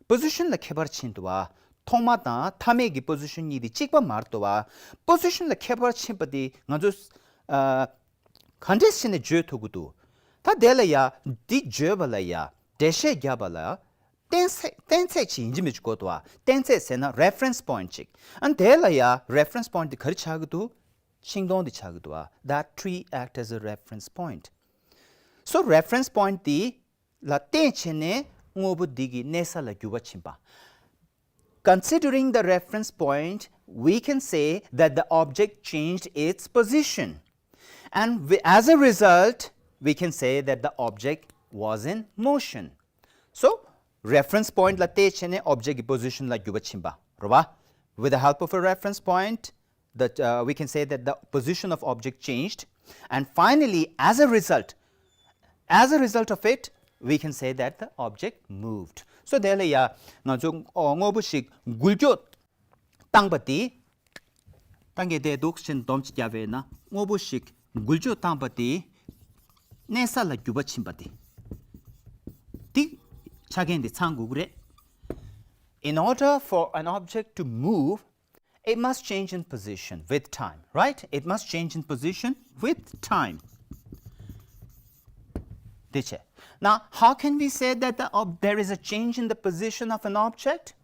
position ལ་ཁྱད་པར་ཕྱིན་འདུག་བ། ཐོག་མ་དང་མཐའ་མའི་གི་position་གཉིས་དེ་གཅིག་པ་མ་རེད་འདུག་བ། position་ལ་ཁྱད་པར་ཕྱིན་པ་དེ་ང་ཚོས་ཨ་ག་འདྲས་བྱས་ནས་བརྗོད་ཐུབ་ཀྱི་འདུག་ད་དེ་ལ་ཡ་འདི་བརྗོད་པ་ལ་ཡ་འགྲེལ་བཤད་རྒྱབ་པ་ལ་གཏན་ཚིགས་གཏན་ཚིགས་ཅིག་ཡིན་གཅིག་མིན་གཅིག་དགོས་འདུག་བ། གཏན་ཚིགས་ཟེར་ན་reference point་ཅིག་ཨ་དེ་ལ་ཡ་reference point་དེ་ག་རེ་ཆགས་ཀྱི་འདུག་ཤིང་སྡོང་དེ་ཆགས་ཀྱི་འདུག་བ། That tree act as a reference point. So reference point་དེ་ལ་བརྟེན་བྱས་ནས་དངོས་པོ་འདི་གི་གནས་ས་ལ་འགྱུར་བ་ཕྱིན་པ། Considering the reference point, we can say that the object changed its position. And we, as a result, we can say that the object was in motion. So reference point ལ་བལྟས་བྱས་ནས་object གི་position ལ་འགྱུར་བ་ཕྱིན་པ་རེད་བ། With the help of a reference point, the, uh, we can say that the position of object changed, and finally, as a result, as a result of it, we can say that the object moved. So དེ་ལ་ཡ་ང་ཚོ་དངོས་པོ་ཞིག་འགུལ་སྐྱོད་བཏང་པ་དེ། ད་ངས་དེ་འདུག་ཕྱིན་སྡོམ་གཅིག་བརྒྱབ་པས་ན་དངོས་པོ་ཞིག་འགུལ་སྐྱོད་བཏང་པ་དེ་གནས་ས་ལ་འགྱུར་བ་ཕྱིན་པ་དེ། དེ་ཆ་རྐྱེན་དེ་ཚང་དགོས་ཀྱི་རེད། In order for an object to move, it must change in position with time, right? It must change in position with time. དེ་བྱས། Now, how can we say that the ob- there is a change in the position of an object?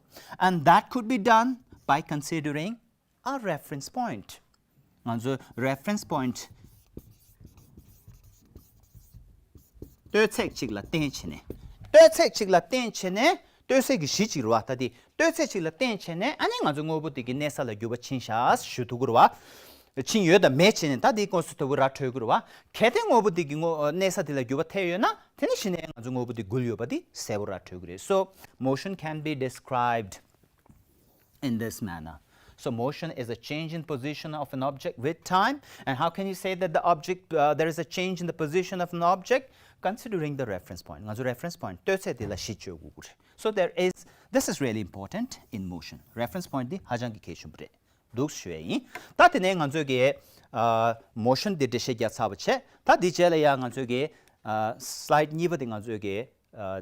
And that could be done by considering a reference point. ང་ཚོས་reference point ལྟོས་ཚད་ཅིག་ལ་བརྟེན་བྱས་ནས། ལྟོས་ཚད་ཅིག་ལ་བརྟེན་བྱས་ནས་ལྟོས་ཚད་ཀྱི་གཞི་ཅིག་རེད་བ། ད་དེ་ལྟོས་ཚད་ཅིག་ལ་བརྟེན་བྱས་ནས་ཨ་ནི་ང་ཚོ་དངོས་པོ་དེ་གི་གནས་ས་ལ་འགྱུར་བ་ཕྱིན་ཤག་ཞུ་ཐུབ་ཀྱི་རེད་བ། ཕྱིན་ཡོད་དམ་མེད་བྱས་ནས་ད་དེ་ཀོ་སི་ཐོ་བུ་ར་འཕྲོད་ཀྱི་རེད་བ། གལ་ཏེ་དངོས་པོ་དེ་གི་དངོས་གནས་ས་དེ་ལ་འགྱུར་བ་ཐེབས་ཡོད་ན་དེ་ནི་གཞི་ནས་ང་ཚོ་དངོས་པོ་དེ་འགུལ་ཡོད་པ་དེ་གསལ་པོ་ར་འཕྲོད་ཀྱི་རེད། So motion can be described in this manner. So motion is a change in position of an object with time. And how can you say that the object, uh, there is a change in the position of an object? Considering the reference point. ང་ཚོ་reference point ལྟོས་ཚད་དེ་ལ་གཞི་བཅོལ་དགོས་ཀྱི་རེད། So there is, this is really important in motion. Reference point དེ་ཧ་ཅང་གི་གལ་ཆེན་པོ་རེད་འདུག་ཞུ་ཡས་ཡིན། ད་དེ་ནས་ང་ཚོས་ཀྱི་motion དེ་འགྲེལ་བཤད་རྒྱག་ཚར་བ་བྱས། ད་དེ་རྗེས་ལ་ཡང་ང་ཚོས་ཀྱི་slide གཉིས་པ་དེ་ང་ཚོས་ཀྱི་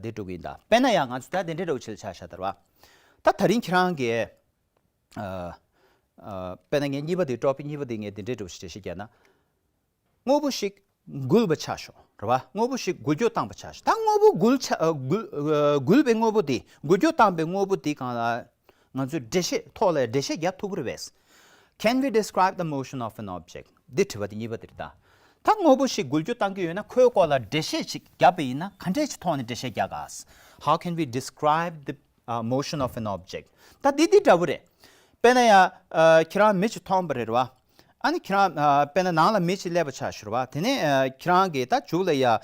དེ་འགྲོ་གི་ཡིན། ད་དཔེར་ན་ཡང་ང་ཚོ་ད་དེ་འདྲའི་འདྲ་བོ་ཆེད་ཆ་བཞག་ད་རེད་བ། ད་ད་རིང་ཁྱེད་རང་གིས། ཨ། ཨ། དཔེར་ན་ངས་གཉིས་པ་དེ་topic གཉིས་པ་དེ་ངས་འདི་འདྲའི་འདྲ་བོ་ཞིག་འགྲེལ་བཤད་བརྒྱབ་ན། དངོས་པོ་ཞིག་འགུལ་བ་ཆགས་ཤོག་རེད་བ། དངོས་པོ་ཞིག་འགུལ་སྐྱོད་བཏང་བ་ཆགས་ཤོག་ད་དངོས་པོ་འགུལ་ཆ་ཨ། འགུལ་ཨ། འགུལ་བའི་དངོས་པོ་དེ་འགུལ་སྐྱོད་བཏང་བའི་དངོས་པོ་དེ་སྒང་ལ་ང་ཚོས་འགྲེལ་བཤད་ཐོག་ལ་འགྲེལ་བཤད་རྒྱག་ཐུབ་ཀྱི་རེད་པས། Can we describe the motion of an object? འདི་དྲི་བ་དེ་གཉིས་པ་དེ་རེད་ད། ད་དངོས་པོ་ཞིག་འགུལ་སྐྱོད་བཏང་གི་ཡོད་ན་ཁོའི་སྐོར་ལ་འགྲེལ་བཤད་ཅིག་བརྒྱབ་པ་ཡིན་ན་ག་འདྲས་ཀྱི་ཐོག་ནས་འགྲེལ་བཤད་རྒྱག་ག How can we describe the uh, motion of an object? ད་འདི་འདི་འདྲ་བོ་རེད། དཔེར་ན་ཡ། ཨ། ཁྱེད་རང་མི་ཅིག་མཐོང་བ་རེད་བ། ཨ་ནི་ཁྱེད་རང་ཨ། དཔེར་ན་ནང་ལ་མི་ཅིག་སླེབས་པ་ཆགས་ཤོག་རེད་བ། དེ་ནས་ཨ། ཁྱེད་རང་གིས་ད་མཇུག་ལ་ཡ། ཨ།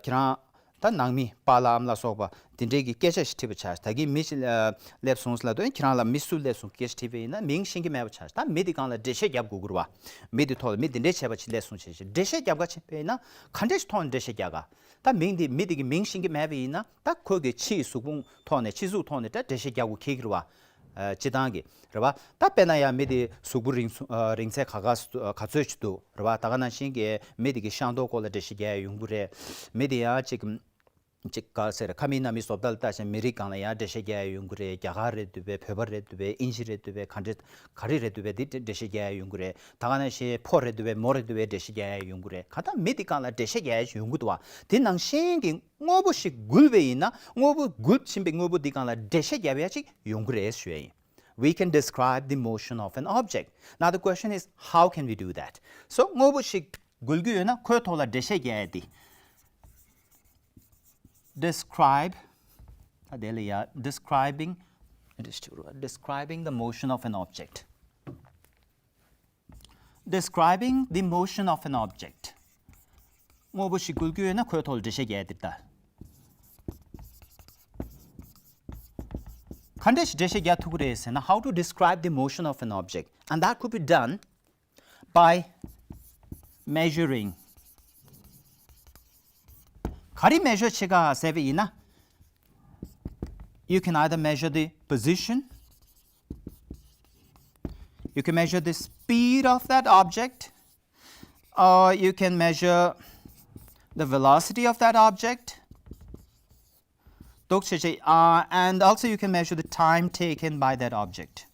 ཁྱེད་རང་ད་ནང་མི་པཱ་ལགས་ཨ་མ་ལགས་སོགས་པ་དེ་འདྲའི་གི་སྐད་ཆ་ཞིག་དྲིས་པ་ཆགས། ད་གིན་མི་ཅིག་ཨ། སླེབས་སོང་ལབ་དུས་ཁྱེད་རང་ལ་མི་སུ་སླེབས་སོང་སྐད་ཆ་དྲིས་པ་ཡིན་ན་མིང་ཤེས་ཀྱི་མེད་པ་ཆགས། ད་མི་དེ་སྒང་ལ་འགྲེལ་བཤད་རྒྱབ་དགོས་ཀྱི་རེད་བ། མི་དེ་ཐོག་ལ་མི་དེ་འདྲའི་བྱས་པ་ཅིག་སླེབས་སོང་བྱས་ཞེས་འགྲེལ་བཤད་རྒྱབ་ག་ཕྱིན་པ་ཡིན་ན་ག་འདྲས་ཐོག་ནས་འགྲེལ་བཤད་རྒྱག་ག་ད་མིང་དེ་མི་དེ་གི་མིང་ཤེས་ཀྱི་མེད་པ་ཡིན་ན་ད་ཁོ་གི་ཕྱིའི་གཟུགས་ཕུང་ཐོག་ནས་ཕྱི་གཟུགས་ཐོག་ནས་ད་འགྲེལ་བཤད་རྒྱག་དགོས་ཁེལ་གྱི་རེད་བ། ཨ། སྤྱི་བཏང་གི་རེད་བ། ད་དཔེར་ན་ཡང་མི་དེ་གཟུགས་པོ་རིང་སུ་ཨ། རིང་ཚད་ག་ག་སུ་ག་ཚོད་ཅིག་འདུག་རེད་བ། ད་ག་ནང་བཞིན་གྱི་མི་དེ་གི་ཤ་མདོག་སྐོར་ལ་འགྲེལ་བཤད་རྒྱག་ཡ་ཡོང་གི་རེད། མི་དེ་ཡང་ཅིག་ཅིག་ག་ཟེར་ཁ་མིག་སྣ་མིག་བཟོ་ལྟ་ལ་བལྟས་ཙང་མི་རིགས་སྒང་ལ་ཡང་འགྲེལ་བཤད་རྒྱག་ཡ་ཡོང་གི་རེད། རྒྱ་གར་རེད་འདུག་པས། བོད་པ་རེད་འདུག་པས། ཨིན་ཇི་རེད་འདུག་པས། ག་འདྲ་ག་རེ་རེད་འདུག་པས། དེ་འགྲེལ་བཤད་རྒྱག་ཡ་ཡོང་གི་རེད། ད་ག་ནང་བཞིན་ཕོ་རེད་འདུག་པས། མོ་རེད་འདུག་པས། འགྲེལ་བཤད་རྒྱག་ཡ་ཡོང་གི་རེད། གང་ལྟར་མི་དེ་སྒང་ལ་འགྲེལ་བཤད་རྒྱག་ཡ་ཅིག་ཡོང་གི་འདུག་བ། དེ་ནང་བཞིན་གྱི་དངོས་པོ་ཞིག་འགུལ་བ་ཡིན་ན་དངོས་པོ་འགུལ་ཕྱིན་པའི་དངོས་པོ་དེ་སྒང་ལ་འགྲེལ་བཤད་རྒྱབ་ཡ་ཅིག་ཡོང་གི་རེད་ཞུ་ཡ་ཡིན། We can describe the motion of an object. Now the question is, how can we do that? So དངོས་པོ་ཞིག་འགུལ་གྱི་ཡོད་ན་ཁོའི་ཐོག་ལ་འགྲེལ་བཤད་རྒྱག་ཡ་དེ། Describe. ད་དེ་ལ་ཡ། Describing. Describing the motion of an object. Describing the motion of an object. དངོས་པོ་ཞིག་འགུལ་གྱི་ཡོད་ན་ཁོའི་ཐོག་ལ་འགྲེལ་བཤད་རྒྱག་ཡ་དེ་ད། ག་འདྲ་ཞིག་འགྲེལ་བཤད་རྒྱག་ཐུབ་ཀྱི་རེད་ཟེར་ན། How to describe the motion of an object? And that could be done by measuring. ག་རེ་measure བྱེད་ག་ཟེར་བ་ཡིན་ན། You can either measure the position, you can measure the speed of that object, or you can measure the velocity of that object. འདུག་བྱས་བྱས། Uh, and also you can measure the time taken by that object.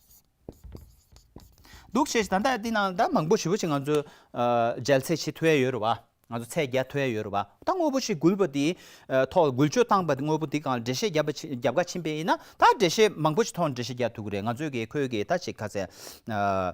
འདུག་བྱས་བྱས། ད་ལྟ་འདི་ནང་ད་མང་པོ་ཞེ་པོ་ཅིག་ང་ཚོས་ཨ། འཇལ་ཚད་བྱེད་ཐུབ་ཡ་ཡོད་རེད་བ། ང་ཚོ་ཚད་རྒྱག་ཐུབ་ཡ་ཡོད་རེད་བ། ད་དངོས་པོ་ཞིག་འགུལ་བ་དེ་ཨ། ཐོག་འགུལ་སྐྱོད་བཏང་བ་དེ་དངོས་པོ་དེ་སྒང་ལ་འགྲེལ་བཤད་རྒྱབ་པ་ཕྱིན་རྒྱབ་ག་ཕྱིན་པ་ཡིན་ན། ད་འགྲེལ་བཤད་མང་པོ་ཞིག་ཐོག་ནས་འགྲེལ་བཤད་རྒྱག་ཐུབ་ཀྱི་རེད། ང་ཚོས་ཀྱི་ཁོས་ཀྱི་ད་ཅིག་ག་ཚད་ཨ།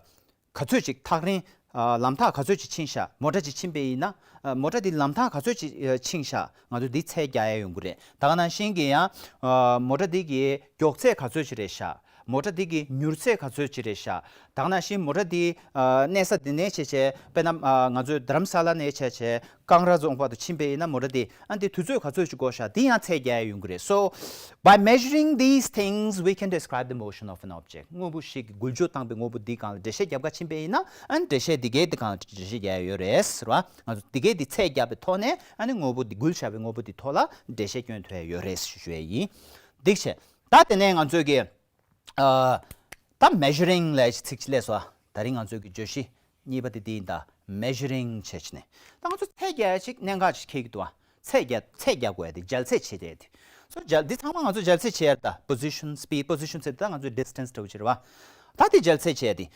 ག་ཚོད་ཅིག་ཐག་རིང་། ཨ། ལམ་ཐག་ག་ཚོད་ཅིག་ཕྱིན་ཤག་མོ་ཊ་ཅིག་ཕྱིན་པ་ཡིན་ན། ཨ། མོ་ཊ་འདི་ལམ་ཐག་ག་ཚོད་ཅིག་ཨ། ཕྱིན་ཤག་ང་ཚོ་འདི་ཚད་རྒྱག་ཡ་ཡོང་གི་རེད། ད་ག་ནང་བཞིན་གྱི་ཡང་། ཨ། མོ་ཊ་འདི་གི་མགྱོགས་ཚད་ག་ཚོད་ཅིག་རེད་ཤག་མོ་ཊ་འདི་གི་མྱུར་ཚད་ག་ཚོད་ཅིག་རེད་ཤག་ད་ག་ནང་བཞིན་མོ་ཊ་འདི་ཨ་གནས་ས་འདི་ནས་བྱས་བྱས་དཔེར་ན་ཨ་ང་ཚོའི་རྡ་རམ་ས་ལ་ནས་བྱས་བྱས་ཀང་ར་རྫོང་བར་དུ་ཕྱིན་པ་ཡིན་ན་མོ་ཊ་འདི་ཨ་འདི་དུས་ཚོད་ག་ཚོད་ཅིག་འགོར་ཤག་འདི་ཡང་ཚད་རྒྱག་ཡ་ཡོང་གི་རེད། So, by measuring these things, we can describe the motion of an object. དངོས་པོ་ཞིག་གི་འགུལ་སྐྱོད་བཏང་པའི་དངོས་པོ་འདི་སྒང་ལ་འགྲེལ་བཤད་རྒྱབ་ག་ཕྱིན་པ་ཡིན་ན་ཨ་འགྲེལ་བཤད་འདི་གའི་འདི་སྒང་ལ་འགྲེལ་བཤད་རྒྱག་ཡ་ཡོད་རེད་ཟེར་བ། ང་ཚོ་འདི་གའི་འདི་ཚད་རྒྱབ་པའི་ཐོག་ནས་ཨ་ནི་དངོས་པོ་འདི་འགུལ་བཞག་པའི་དངོས་པོ་འདི་ཐོག་ལ་འགྲེལ་བཤད་སྐྱོན་ཐུབ་ཡ་ཡོད་རེད་ཞུ་ཞུ་ཡ་ཡིན། འདི་བྱས། ད་དེ་ནས་ང་ཚོས་ཀྱི་ཨ་ད་མེ་ཞུ་རིང་ལབ་ཡ་ཅིག་ཚིག་ཅིག་སླེབས་སོང་། ད་རིང་ང་ཚོས་ཀྱི་བརྗོད་གཞི་གཉིས་པ་དེ་འདི་ཡིན། ད་མེ་ཞུ་རིང་བྱས་བྱས་ནས་ད་ང་ཚོ་ཚད་རྒྱག་ཡ་ཅིག་གནད་འགག་ཅིག་འཁེལ་གྱི་འདུག་བ། ཚད་རྒྱག་ཚད་རྒྱག་དགོས་ཡ་དེ་འཇལ་ཚད་བྱེད་བསྡད་དེ། སོ་འཇལ་འདི་ཚང་མ་ང་ཚོ་འཇལ་ཚད་བྱེད་ཡ་རེད། ད་པོ་ཟི་ཤན། སི་པིཌ། པོ་ཟི་ཤན་ཟེར་དུས་ད་ང་ཚོའི་ཌི་སི་ཊེན་སི་འདྲ་བོ་ཅིག་རེད་བ། ད་དེ་འཇལ་ཚད་བྱེད་ཡ་དེ།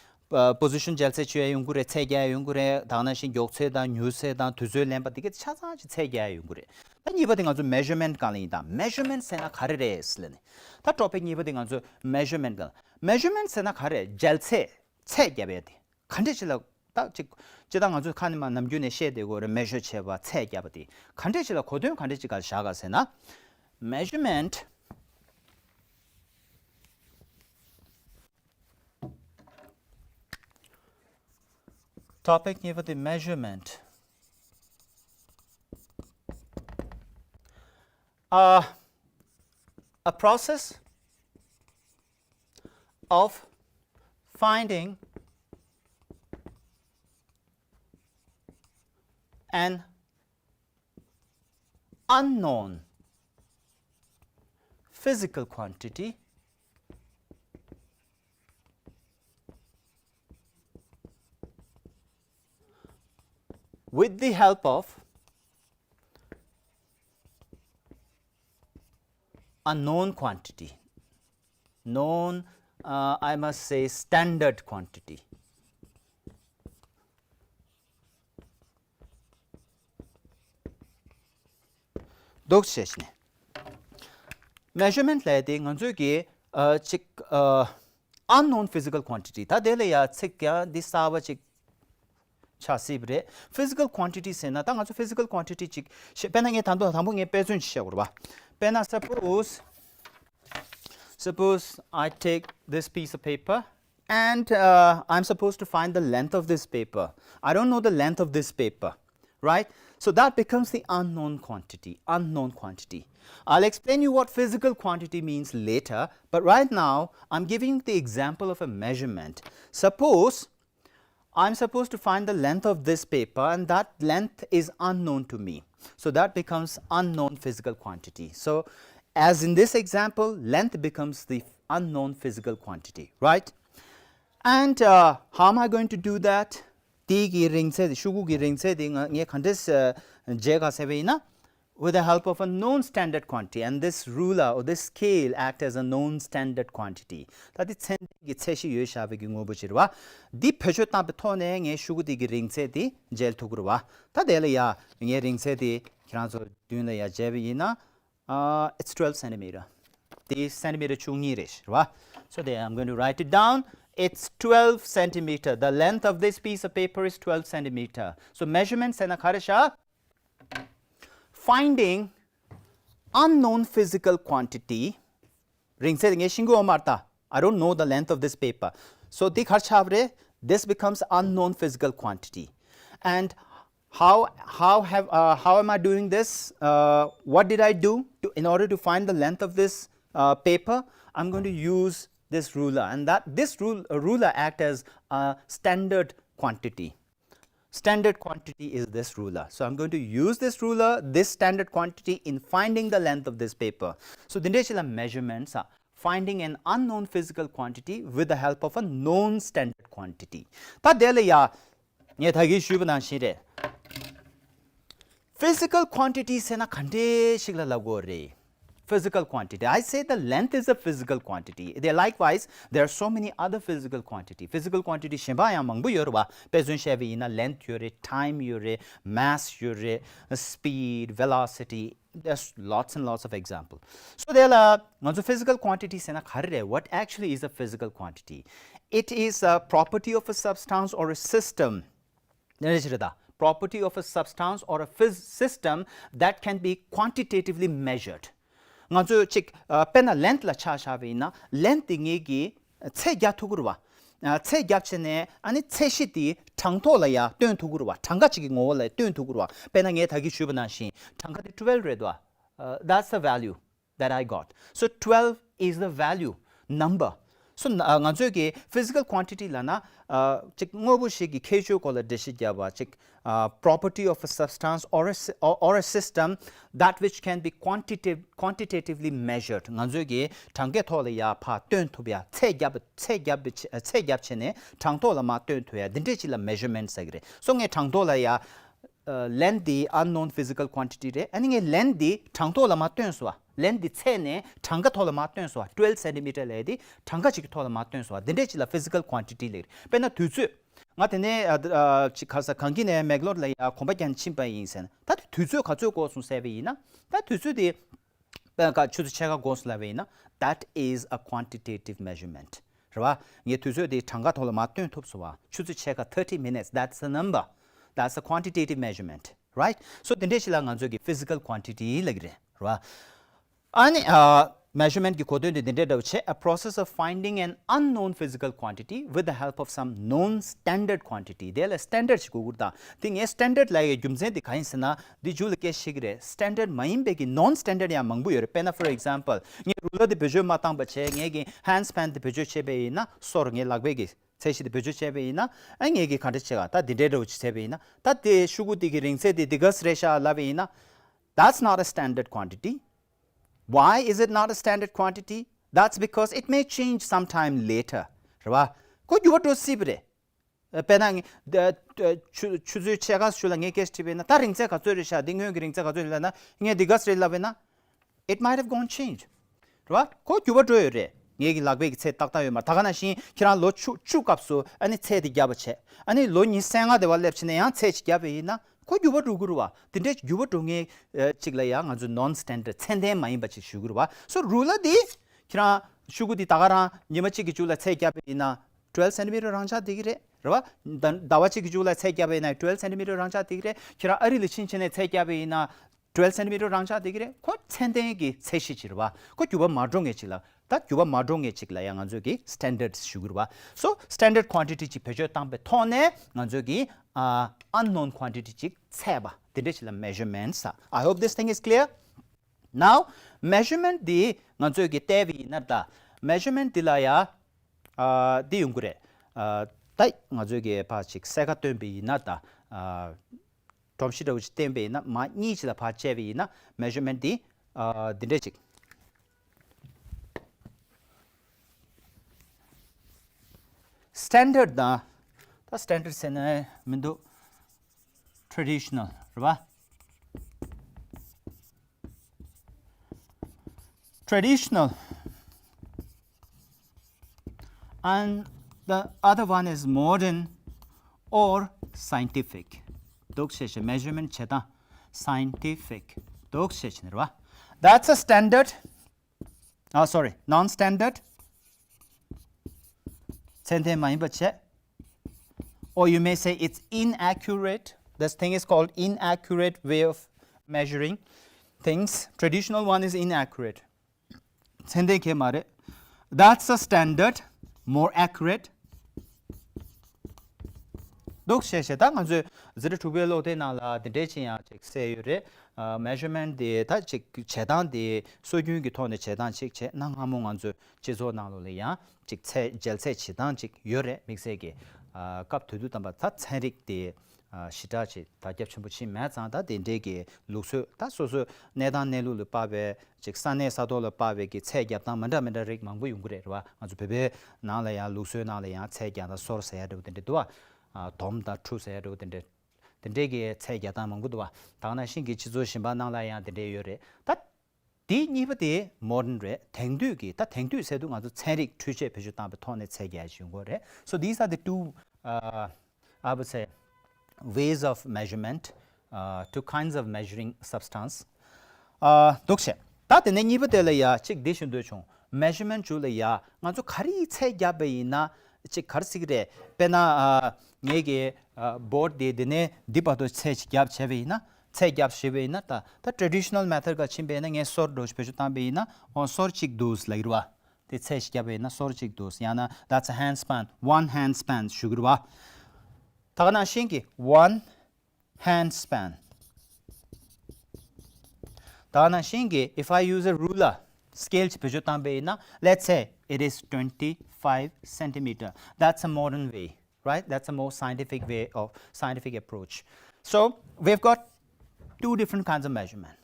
པོ་ཟི་ཤན་འཇལ་ཚད་བྱེད་ཡ་ཡོང་གི་རེད། ཚད་རྒྱག་ཡ་ཡོང་གི་རེད། ད་ག་ནང་བཞིན་མགྱོགས་ཚད་དང་མྱུར་ཚད་དང་དུས་ཚོད་ལེན་པ་དེ་ག་ཆ་ཚང་ཅིག་ཚད་རྒྱག་ཡ་ཡོང་གི་རེད། ད་གཉིས་པ་དེ་ང་ཚོ་མེ་ཞུ་མེན་ཊི་སྒང་ལ་ཡིན། ད་མེ་ཞུ་མེན་ཊི་ཟེར་ན་ག་རེ་རེད་ཟེར་ལབ་ནས། ད་ཊོ་པིག་གཉིས་པ་དེ་ང་ཚོ་མེ་ཞུ་མེན་ཊི་སྒང་། མེ་ཞུ་མེན་ཊི་ཟེར་ན་ག་རེ། འཇལ་ཚད། ཚད་རྒྱབ་ཡ་དེ་ག་འདྲས་ཅིག་ལ། ད་ཅིག་ཅི་ད་ང་ཚོས་ཁ་ནས་མར་ནམ་རྒྱུན་ནས་བཤད་བསྡད་ཀྱི་ཡོད་རེད། མེ་ཞོ་བྱས་པ་ཚད་རྒྱབ་པ་དེ་ག་འདྲས་ཅིག་ལ་གོ་དོན་ག་འདྲས་ཅིག་ག་བཞག་ག་ཟེར་ན། མེ་ཞུ་མེན་ཊི། ཊོ་པིག་གཉིས་པ་དེ་མེ་ཞུ་མེན་ཊི། A, a process of finding an unknown physical quantity with the help of a known quantity. Known, uh, I must say, standard quantity. འདུག་བྱས་ནས། མེ་ཞུ་མེན་ཊི་ལབ་ཡ་དེ་ང་ཚོས་ཀྱི་ཨ་ཅིག་ཨ་unknown physical quantity། ད་དེ་ལ་ཡ་ཚིག་ཀྱང་འདི་གསར་པ་ཅིག་ཆགས་སྲིད་པ་རེད། ཕི་ཟི་ཀལ་ཀོན་ཊི་ཊི་ཟེར་ན་ད་ང་ཚོ་ཕི་ཟི་ཀལ་ཀོན་ཊི་ཊི་ཅིག་བཤད། དཔེར་ན་ངས་ད་དུང་དང་པོ་ངས་དཔེ་མཚོན་ཅིག་བཤད་དགོས་རེད་བ། དཔེར་ན་suppose, suppose I take this piece of paper and, uh, I'm supposed to find the length of this paper. I don't know the length of this paper, right? So that becomes the unknown quantity, unknown quantity. I'll explain you what physical quantity means later, but right now I'm giving you the example of a measurement. Suppose I'm supposed to find the length of this paper, and that length is unknown to me. So that becomes unknown physical quantity. So, as in this example, length becomes the unknown physical quantity, right? And, uh, how am I going to do that? དེ་གི་རིང་ཚད་དེ། ཤོག་གུ་གི་རིང་ཚད་དེ་ང་ངས་ག་འདྲས་འཇལ་ག་ཟེར་བ་ཡིན་ན། With the help of a known standard quantity, and this ruler or this scale act as a known standard quantity. ད་དེ་ཚད་ལྡན་གྱི་ཚད་གཞི་ཡོད་བཞག་པའི་གི་དངོས་པོ་ཅིག་རེད་བ། འདི་བེད་སྤྱོད་བཏང་པའི་ཐོག་ནས་ངས་ཤོག་གུ་དེ་གི་རིང་ཚད་དེ་འཇལ་ཐུབ་ཀྱི་རེད་བ། ད་དེ་ལ་ཡ་ངས་རིང་ཚད་དེ་ཁྱེད་རང་ཚོ་མདུན་ལ་ཡ་འཇལ་བ་ཡིན་ན། Uh, it's twelve centimeter. དེ་སེན་ཊི་མི་ཊར་བཅུ་གཉིས་རེད་བ། So there, I'm going to write it down. It's twelve centimeter. The length of this piece of paper is twelve centimeter. So measurement ཟེར་ན་ག་རེ་བཞག Finding unknown physical quantity. རིང་ཚད་ངས་ཤེས་ཀྱི་ཡོད་མ་རེད་ད། I don't know the length of this paper. So དེ་ག་རེ་ཆགས་པ་རེད། This becomes unknown physical quantity. And how, how have, uh, how am I doing this? Uh, what did I do to, in order to find the length of this, uh, paper? I'm going to use this ruler, and that this rule, uh, ruler act as a standard quantity. Standard quantity is this ruler. So I'm going to use this ruler, this standard quantity, in finding the length of this paper. So འདི་འདྲ་ཞིག་ལ་measurement ཟེར། Finding an unknown physical quantity with the help of a known standard quantity. ད་དེ་ལ་ཡ་ངས་ད་གིན་ཞུས་པ་ནང་བཞིན་རེད། Physical quantity ཟེར་ན་ག་འདྲ་ཞིག་ལ་ལབ་དགོས་རེད། Physical quantity. I say the length is a physical quantity. There, likewise, there are so many other physical quantity. Physical quantity གཞན་པ་ཡང་མང་པོ་ཡོད་རེད་བ། དཔེ་མཚོན་བཤད་པ་ཡིན་ན་length ཡོད་རེད། Time ཡོད་རེད། Mass ཡོད་རེད། Speed, velocity, there's lots and lots of example. So དེ་ལ་ང་ཚོ་physical quantity ཟེར་ན་ག་རེ་རེད། What actually is a physical quantity? It is a property of a substance or a system. ནས་རེད་ད། Property of a substance or a phys- system that can be quantitatively measured. ང་ཚོས་ཅིག་ཨ་དཔེར་ན་length ལ་ཆ་བཞག་པ་ཡིན་ན། Length དེ་ངེད་ཀྱིས་ ཚད་རྒྱག་ཐུབ་ཀྱི་རེད་བ། ཚད་རྒྱབ་བྱས་ནས་ཨ་ནི་ཚད་གཞི་དེ་གྲངས་ཐོ་ལ་ཡ་སྟོན་ཐུབ་ཀྱི་རེད་བ། གྲངས་ཀ་གཅིག་གི་ངོ་བོ་ལ་སྟོན་ཐུབ་ཀྱི་རེད་བ། དཔེར་ན་ངས་ད་གིན་ཞུས་པ་ནང་བཞིན་གྲངས་ཀ་དེ་twelve རེད་དོ། That's the value that I got. So twelve is the value, number. So ང་ཚོས་ཀྱི་physical quantity ལབ་ན་ཅིག་དངོས་པོ་ཞིག་གི་ཁྱད་ཆོས་སྐོར་ལ་འགྲེལ་བཤད་བརྒྱབ་པ་ཅིག property of a substance or a, or a system that which can be quantitative, quantitatively measured. ང་ཚོས་ཀྱི་གྲངས་ཀའི་ཐོག་ལ་ཡ་ཕར་སྟོན་ཐུབ་ཡ། ཚད་རྒྱབ་ཚད་རྒྱབ་ཚད་རྒྱབ་བྱས་ནས་གྲངས་ཐོག་ལ་མར་སྟོན་ཐུབ་ཡ། འདི་འདྲས་ཅིག་ལ་measurement ཟེར་གི་རེད། སོ་ངས་གྲངས་ཐོག་ལ་ཡ་length འདི་unknown physical quantity རེད། ཨ་ནི་ངས་length འདི་གྲངས་ཐོག་ལ་མར་སྟོན་སོང་བ། length འདི་ཚད་ནས་གྲངས་ཀ་ཐོག་ལ་མར་སྟོན་སོང་བ། twelve centimeter ལབ་ཡ་འདི་གྲངས་ཀ་ཅིག་གི་ཐོག་ལ་མར་སྟོན་སོང་བ། འདི་འདྲས་ཅིག་ལ་physical quantity ལབ་གི་རེད། དཔེར་ན་དུས་ཚོད། ང་དེ་ནས་ཨ་ཨ་ཅིག་ག་ས་གངས་སྐྱིད་ནས་མེག་ལོར་ལ་ཡ་གོམ་པ་རྒྱག་ནས་ཕྱིན་པ་ཡིན་ཟེར་ན། ད་དེ་དུས་ཚོད་ག་ཚོད་འགོར་སོང་ཟེར་བ་ཡིན་ན། ད་དུས་ཚོད་དེ་དཔེར་ན་ཆུ་ཚོད་ཕྱེད་ཀ་འགོར་སོང་ལབ་པ་ཡིན་ན། That is a quantitative measurement. རེད་བ། ངས་དུས་ཚོད་དེ་གྲངས་ཀ་ཐོག་ལ་མར་སྟོན་ཐུབ་སོང་བ། ཆུ་ཚོད་ཕྱེད་ཀ། thirty minutes, that's a number. That's a quantitative measurement, right? So དེ་འདྲས་ཞིག་ལ་ང་ཚོས་ཀྱི་physical quantity ལབ་གི་རེད། རེད་བ། ཨ་ནི་ཨ་measurement གི་གོ་དོན་དེ་འདི་འདྲའི་འདྲ་བོ་བྱས། A process of finding an unknown physical quantity with the help of some known standard quantity. དེ་ལ་standard ཞིག་དགོས་ཀྱི་རེད། ད་དེ་ངས་standard ལབ་ཡའི་རྒྱུ་མཚན་དེ་གང་ཡིན་ཟེར་ན། འདི་མཇུག་ལ་སྐད་ཆ་བཤད་ཀྱི་རེད། standard མ་ཡིན་པའི་གི་non standard ཡང་མང་པོ་ཡོད་རེད། དཔེར་ན་for example ངས་ruler དེ་བེད་སྤྱོད་མ་བཏང་པ་བྱས། ངས་ཀྱི་hands pan དེ་བེད་སྤྱོད་བྱས་པ་ཡིན་ན། སོར་ངའི་ལག་པའི་གི་ཚད་གཞི་དེ་བེད་སྤྱོད་བྱས་པ་ཡིན་ན། ཨ་ངས་ཀྱི་ག་འདྲ་བྱེད་ག་ད་འདི་འདྲའི་འདྲ་བོ་ཅིག་བྱས་པ་ཡིན་ན། ད་དེ་ཤུ་གུ་དེ་གི་རིང་ཚད་དེ་འདི་ག་ཚོད་རེད་ཤག་ལབ་པ་ཡིན་ན། That's not a standard quantity. Why is it not a standard quantity? That's because it may change sometime later. རེད་བ། ཁོ་འགྱུར་བ་འགྲོ་སྲིད་པ་རེད། དཔེར་ན་ངས་ད་ཆུ་ཆུ་ཚོད་ཕྱེད་ཀ་ཞིག་ལ་ངས་སྐད་ཆ་དྲིས་པ་ཡིན་ན། ད་རིང་ཚད་ག་ཚོད་རེད་ཤག་འདི་སྔོན་གྱི་རིང་ཚད་ག་ཚོད་རེད་ལབ་ན། ངས་འདི་ག་ཚོད་རེད་ལབ་པ་ཡིན་ན། It might have gone change. རེད་བ། ཁོ་འགྱུར་བ་འགྲོ་ཡོད་རེད། ངེད་ཀྱི་ལག་པའི་གི་ཚད་ཏག་ཏག་ཡོད་མ་རེད། ད་ག་ནང་བཞིན་ཁྱེད་རང་ལོ་བཅུ་བཅུ་སྐབས་སུ་ཨ་ནི་ཚད་དེ་བརྒྱབ་པ་བྱས། ཨ་ནི་ལོ་ཉི་ཤུ་རྩ་ལྔ་དེ་བ་སླེབས་ཕྱིན་ནས་ཡང་ཚད་ཅིག་བརྒྱབ་པ་ཡིན་ན། ཁོ་འགྱུར་བ་འགྲོ་གི་རེད་བ། དེ་འདྲའི་འགྱུར་བ་འགྲོ་མཁན་ཅིག་ལ་ཡང་ང་ཚོས་non standard ཚད་ལྡན་མ་ཡིན་པ་ཅིག་ཞུ་གི་རེད་བ། སོ་རུ་ལ་དེ་ཁྱེད་རང་ཤུ་གུ་དེ་ད་ག་རང་ཉི་མ་གཅིག་གི་མཇུག་ལ་ཚད་བརྒྱབ་པ་ཡིན་ན། twelve centimeter རང་ཆགས་བསྡད་ཀྱི་རེད། རེད་བ། ཟླ་ཟླ་བ་གཅིག་གི་མཇུག་ལ་ཚད་བརྒྱབ་པ་ཡིན་ན་twelve centimeter རང་ཆགས་བསྡད་ཀྱི་རེད། ཁྱེད་རང་ཨ་རི་ལ་ཕྱིན་ཕྱིན་ནས་ཚད་བརྒྱབ་པ་ཡིན་ན། twelve centimeter རང་ཆགས་བསྡད་ཀྱི་རེད། ཁོ་ཚད་ལྡན་གྱི་ཚད་གཞི་ཅིག་རེད་བ། ཁོ་འགྱུར་བ་མ་འགྲོ་མཁན་ཅིག་ལ། ད་འགྱུར་བ་མ་འགྲོ་མཁན་ཅིག་ལ་ཡང་ང་ཚོས་ཀྱི་standard ཞུ་གི་རེད་བ། So standard quantity ཅིག་བེད་སྤྱོད་བཏང་པའི་ཐོག་ནས་ང་ཚོས་ཀྱི་ཨ་unknown quantity ཅིག་ཚད་པ་དེ་འདྲ་ཞིག་ལ་measurement ཟེར། I hope this thing is clear. Now measurement འདི་ང་ཚོས་ཀྱི་བལྟས་པ་ཡིན་ན། ད་measurement འདི་ལ་ཡ་ཨ་འདི་ཡོང་གི་རེད། ཨ་ད་ང་ཚོས་ཀྱི་ཕར་ཅིག་གསལ་ཁ་སྟོན་པ་ཡིན་ན། ད་ཨ་སྒྲོམ་གཞི་འདྲ་བོ་ཅིག་བསྟན་པ་ཡིན་ན། མར་གཉིས་ཅིག་ལ་ཕར་བཅད་པ་ཡིན་ན། measurement འདི་ཨ་འདི་འདྲ་ཅིག standard དང་། ད་standard ཟེར་ན་མི་འདུག traditional རེད་བ། Traditional, and the other one is modern or scientific. འདུག་བྱས་བྱས་measurement བྱེད་སྟངས་scientific འདུག་བྱས་བྱས་ནི་རེད་བ། That's a standard. Ah, sorry, non-standard. ཚད་ལྡན་མ་ཡིན་པ་བྱས། Or you may say it's inaccurate. This thing is called inaccurate way of measuring things. Traditional one is inaccurate. ཚད་ལྡན་གང་ཡང་མ་རེད། That's a standard, more accurate. འདུག་བྱས་བྱས། ད་ང་ཚོས་འཛིན་གྲྭ་དྲུག་པའི་ཀློག་དེབ་ནང་ལ་འདི་འདྲས་ཅིག་ཡང་ཅིག་གསལ་ཡོད་རེད། ཨ་measurement དེ་ད་ཅིག་བྱེད་སྟངས་དེ་སྲོལ་རྒྱུན་གྱི་ཐོག་ནས་བྱེད་སྟངས་ཅིག་བྱས། གནའ་སྔ་མོ་ང་ཚོའི་སྤྱི་ཚོགས་ནང་ལོགས་ལ་ཡང་ཅིག་ཚད་འཇལ་ཚད་བྱེད་སྟངས་ཅིག་ཡོད་རེད། དམིགས་བསལ་གྱི་ཨ་སྐབས་དེ་དུས་ཙམ་པ་ད་ཚན་རིག་དེ་ཨ་ཞེ་དྲག་ཅིག་དར་ཁྱབ་ཆེན་པོ་ཕྱིན་མེད་ཙང་། ད་དེ་འདྲའི་གི་ལུགས་སྲོལ། ད་སོ་སོའི་གནས་སྟངས་གནས་ལུགས་ལ་དཔག་པའི་ཅིག་ས་གནས་ས་ཐོག་ལ་དཔག་པའི་གི་ཚད་རྒྱབ་སྟངས་མི་འདྲ་མི་འདྲ་རིགས་མང་པོ་ཡོང་གི་རེད། རེད་བ། ང་ཚོ་བོད་པའི་ནང་ལ་ཡང་ལུགས་སྲོལ་ནང་ལ་ཡང་ཚད་རྒྱག་སྟངས་སོར་ཟེར་ཡ་འདྲ་བོ་དེ་འདྲ་འདུག་བ། ཨ་དོམ་དང་ཁྲུ་ཟེར་ཡ་འདྲ་བོ་དེ་འདྲ། དེ་འདྲའི་གི་ཚད་རྒྱག་སྟངས་མང་པོ་འདུག་བ། ད་ག་ནང་བཞིན་གྱི་སྤྱི་ཚོགས་གཞན་པ་ནང་ལ་ཡང་དེ་འདྲའི་ཡོད་རེད། ད་དེ་གཉིས་པ་དེ་modern རེད། དེང་དུས་ཀྱི། ད་དེང་དུས་ཟེར་དུས་ང་ཚོ་ཚན་རིག་འཕྲུལ་ཆས་བེད་སྤྱོད་བཏང་པའི་ཐོག་ནས་ཚད་རྒྱག་ཡ་ཞིག་ཡོང་གི་རེད། So these are the two, uh, I would say, ways of measurement, uh, two kinds of measuring substance. ཨ་འདུག་བྱས། ད་དེ་ནས་གཉིས་པ་དེ་ལ་ཡ་ཅིག་འདི་ཞུ་འདོད་བྱུང་། measurement ཅིག་ལ་ཡ་ང་ཚོ་ག་རེ་ཚད་རྒྱབ་པ་ཡིན་ན་ཅིག་ག་རེ་ཟེར་གི་རེད། དཔེར་ན་ཨ་ངེད་ཀྱི་ཨ་board དེ་འདི་ནས་འདི་བར་དུ་ཚད་ཅིག་རྒྱབ་བྱས་པ་ཡིན་ན། ཚད་རྒྱབ་བྱས་པ་ཡིན་ན། ད་ད་traditional method ག་ཕྱིན་པ་ཡིན་ན། ངས་སོར་འདྲ་བོ་ཞིག་བེད་སྤྱོད་བཏང་པ་ཡིན་ན། འོ་སོར་གཅིག་འདུག་ལབ་ཀྱི་རེད་བ། དེ་ཚད་ཞིག་བརྒྱབ་པ་ཡིན་ན་སོར་གཅིག་འདུག་ཡང་ན་that's a hand span, one hand span ཞུ་གི་རེད་བ། ད་ག་ནང་བཞིན་གྱི་one hand span. ད་ག་ནང་བཞིན་གྱི if I use a ruler, scale ཅིག་བེད་སྤྱོད་བཏང་པ་ཡིན་ན let's say it is twenty five centimeter. That's a modern way, right? That's a more scientific way of scientific approach. So we've got two different kinds of measurement.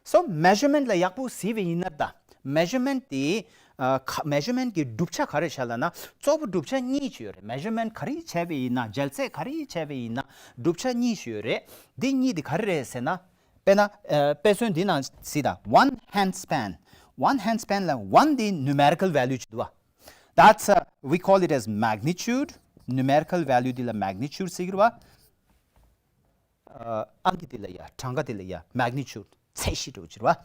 So measurement ལ་ཡག་པོ་གཟིགས་པ་ཡིན་ན་ད་measurement དེ་ཨ་ཁ་measurement གི་གྲུབ་ཆ་ག་རེ་བྱ་ལབ་ན་གཙོ་བོ་གྲུབ་ཆ་གཉིས་ཅིག་ཡོད་རེད། measurement ག་རེ་བྱས་པ་ཡིན་ན་འཇལ་ཚད་ག་རེ་བྱས་པ་ཡིན་ན་གྲུབ་ཆ་གཉིས་ཅིག་ཡོད་རེད། འདི་གཉིས་དེ་ག་རེ་རེད་ཟེར་ན་དཔེར་ན་ཨ་དཔེ་མཚོན་འདི་ནང་གཟིགས་དང་། one hand span, one hand span ལ་one དེ་numerical value ཅིག་འདུག་བ། That's a, we call it as magnitude. Numerical value འདི་ལ་magnitude ཟེར་གྱི་རེད་བ། ཨ་ཨང་ཀི་དེ་ལ་ཡ་གྲངས་ཀ་དེ་ལ་ཡ་magnitude ཚད་གཞི་འདྲ་བོ་ཅིག་རེད་བ།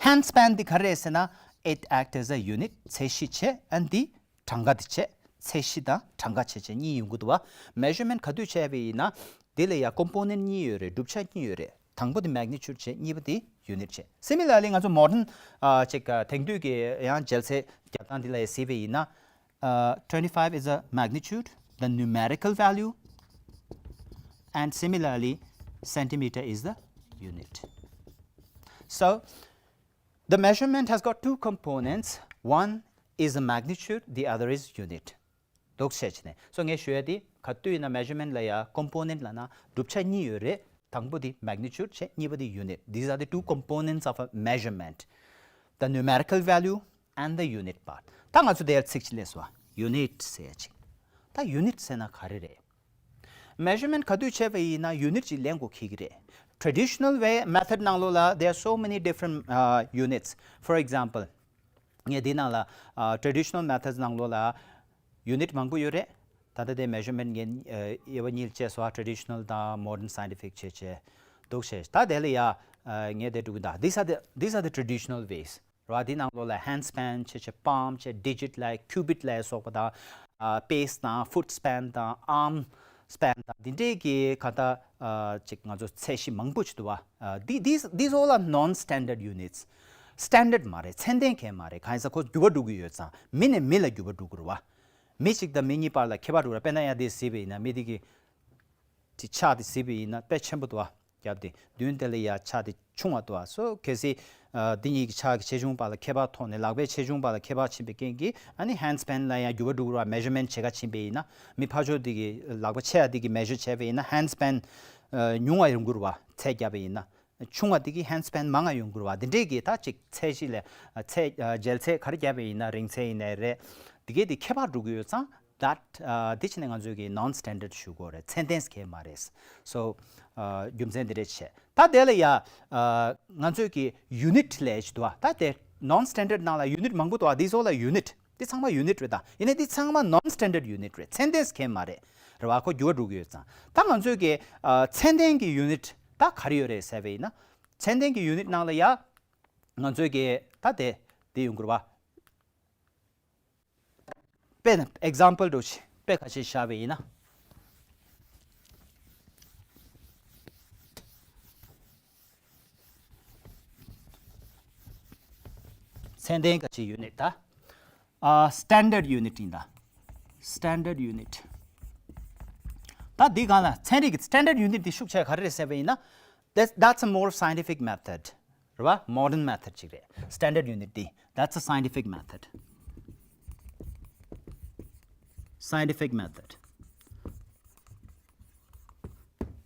ཨ་hand span དེ་ག་རེ་རེད་ཟེར་ན་it act as a unit. ཚད་གཞི་བྱས། ཨ་འདི་གྲངས་ཀ་དེ་བྱས། ཚད་གཞི་དང་གྲངས་ཀ་བྱས་བྱས་གཉིས་ཡོང་གི་འདུག་བ། measurement ག་དུས་བྱས་པ་ཡིན་ན་དེ་ལ་ཡ་component གཉིས་ཡོད་རེད། གྲུབ་ཆ་གཉིས་ཡོད་རེད། དང་པོ་དེ་magnitude བྱས། གཉིས་པ་དེ་unit བྱས། Similarly ང་ཚོ་modern ཨ་ཅིག་ཨ་དེང་དུས་ཀྱི་ཡང་འཇལ་ཚད་རྒྱབ་སྟངས་དེ་ལ་ཡ་གཟིགས་པ་ཡིན་ན། Uh, twenty-five is a magnitude, the numerical value, and similarly, centimeter is the unit. So, the measurement has got two components. One is the magnitude, the other is unit. འདུག་བྱས་བྱས་ནས། So ངས་ཞུ་ཡ་དེ་ག་དུས་ཡིན་ན་measurement ལ་ཡ་component ལབ་ན་གྲུབ་ཆ་གཉིས་ཡོད་རེད། དང་པོ་དེ་magnitude བྱས། གཉིས་པ་དེ་unit. These are the two components of a measurement. The numerical value and the unit part. ད་ང་ཚོ་དེར་ཚིག་ཅིག་སླེབས་སོང་བ། unit ཟེར་ཡ་ཅིག་ད་unit ཟེར་ན་ག་རེ་རེད། measurement ག་དུས་བྱས་པ་ཡིན་ན་unit ཅིག་ལེན་དགོས་ཁེལ་གྱི་རེད། Traditional way method ནང་ལོགས་ལ་there are so many different uh, units. For example, ངས་འདི་ནང་ལ་ཨ་traditional methods ནང་ལོགས་ལ་unit མང་པོ་ཡོད་རེད། ད་ལྟ་དེ་measurement ངས་ཨ་དབྱེ་བ་གཉིས་ལ་ཕྱེ་སོང་། traditional དང་modern scientific བྱས་བྱས་འདུག་བྱས། ད་དེ་ལ་ཡ་ཨ་ངས་དེ་འགྲོ་གི་ད། These are the, these are the traditional ways ར། འདི་ནང་ལོགས་ལ་hand span བྱས་བྱས། palm བྱས། digit ལ་cubit ལ་སོགས་པ་དང་ཨ་pace དང་foot span དང་arm span དང་འདི་འདྲའི་གི་ག་ད་ཨ་ཅིག་ང་ཚོ་ཚད་གཞི་མང་པོ་ཅིག་འདུག་བ། ཨ་འདི་these, these all are non standard units. standard མ་རེད། ཚད་ལྡན་གང་ཡང་མ་རེད། གང་ཡིན་ཟེར་ན་ཁོ་འགྱུར་བ་འགྲོ་གི་ཡོད་ཙང་། མི་ནས་མི་ལ་འགྱུར་བ་འགྲོ་གི་རེད་བ། མི་གཅིག་དང་མི་གཉིས་བར་ལ་ཁྱད་པར་འགྲོ་གི་རེད། དཔེར་ན་ཡ་དེ་གཟིགས་པ་ཡིན་ན་མི་དེ་གི་དེ་ཕྱག་དེ་གཟིགས་པ་ཡིན་ན་དཔེ་ཆེན་པོ་འདུག་བ། རྒྱབ་དེ་མདུན་དེ་ལ་ཡ་ཕྱག་དེ་ཆུང་བ་འདུག་བ། སོ་གལ་སྲིད་ཨ་འདི་གཉིས་ཀྱི་ཕྱག་གི་ཆེ་ཆུང་བར་ལ་ཁྱད་པར་ཐོག་ནས་ལག་པའི་ཆེ་ཆུང་བར་ལ་ཁྱད་པར་ཕྱིན་པའི་རྐྱེན་གྱིས་ཨ་ནི་hand span ལ་ཡང་འགྱུར་བ་འགྲོ་གི་རེད་བ། measurement བྱེད་ག་ཕྱིན་པ་ཡིན་ན། མི་ཕར་ཕྱོགས་དེ་གི་ལག་པ་ཆེ་བ་དེ་གི་measure བྱས་པ་ཡིན་ན་hand span ཨ་ཉུང་བ་ཡོང་གི་རེད་བ། ཚད་བརྒྱབ་པ་ཡིན་ན། ཆུང་བ་དེ་གི་hand span མང་བ་ཡོང་གི་རེད་བ། དེ་འདྲས་ཀྱི་ད་ཅིག་ཚད་གཞི་ལ་ཚད་འཇལ་ཚད་ག་རེ་བརྒྱབ་པ་ཡིན་ན། རིང་ཚད་ཡིན་ནའི་རེད། དེ་གས་དེ་ཁྱད་པར་འགྲོ་གི་ཡོད་ཙང་། that དེ་ཕྱིན་ནས་ང་ཚོས་ཀྱི་non standard ཞུ་དགོས་རེད། ཚད་ལྡན་གང་ཡང་མ་རེད། so རྒྱུ་མཚན་དེ་འདྲས་བྱས། ད་དེ་ལ་ཡ་ང་ཚོས་ཀྱི་unit ལབ་ཅིག་འདུག་བ། ད་དེ་non standard ནང་ལ་unit མང་པོ་འདུག་བ། these all are unit. འདི་ཚང་མ་unit རེད་ད། ཡིན་ནའི་འདི་ཚང་མ་non standard unit རེད། ཚད་ལྡན་གང་ཡང་མ་རེད། རེད་བ། ཁོ་འགྱུར་བ་འགྲོ་གི་ཡོད་ཙང་། ད་ང་ཚོས་ཀྱི་ཨ་ཚད་ལྡན་གྱི་unit ད་ག་རེ་ཡོད་རེད་ཟེར་བ་ཡིན་ན། ཚད་ལྡན་གྱི་unit ནང་ལ་ཡ་ང་ཚོས་ཀྱི་ད་དེ་འདི་ཡོང་གི་རེད་བ། དཔེར་ན་example འདྲ་བོ་ཞིག་དཔེ་ཁ་ཤས་བཞག་པ་ཡིན་ན། ཚད་ལྡན་ག་ཅིག་unit ད། ཨ་standard unit ཡིན་ད། standard unit. ད་འདི་སྒང་ལ་ཚན་རིག་གི་standard unit འདི་ཤུགས་ཆེ་ག་རེ་རེད་ཟེར་བ་ཡིན་ན། that's, that's a more scientific method. རེད་བ། modern method ཅིག་རེད། standard unit འདི། that's a scientific method. scientific method.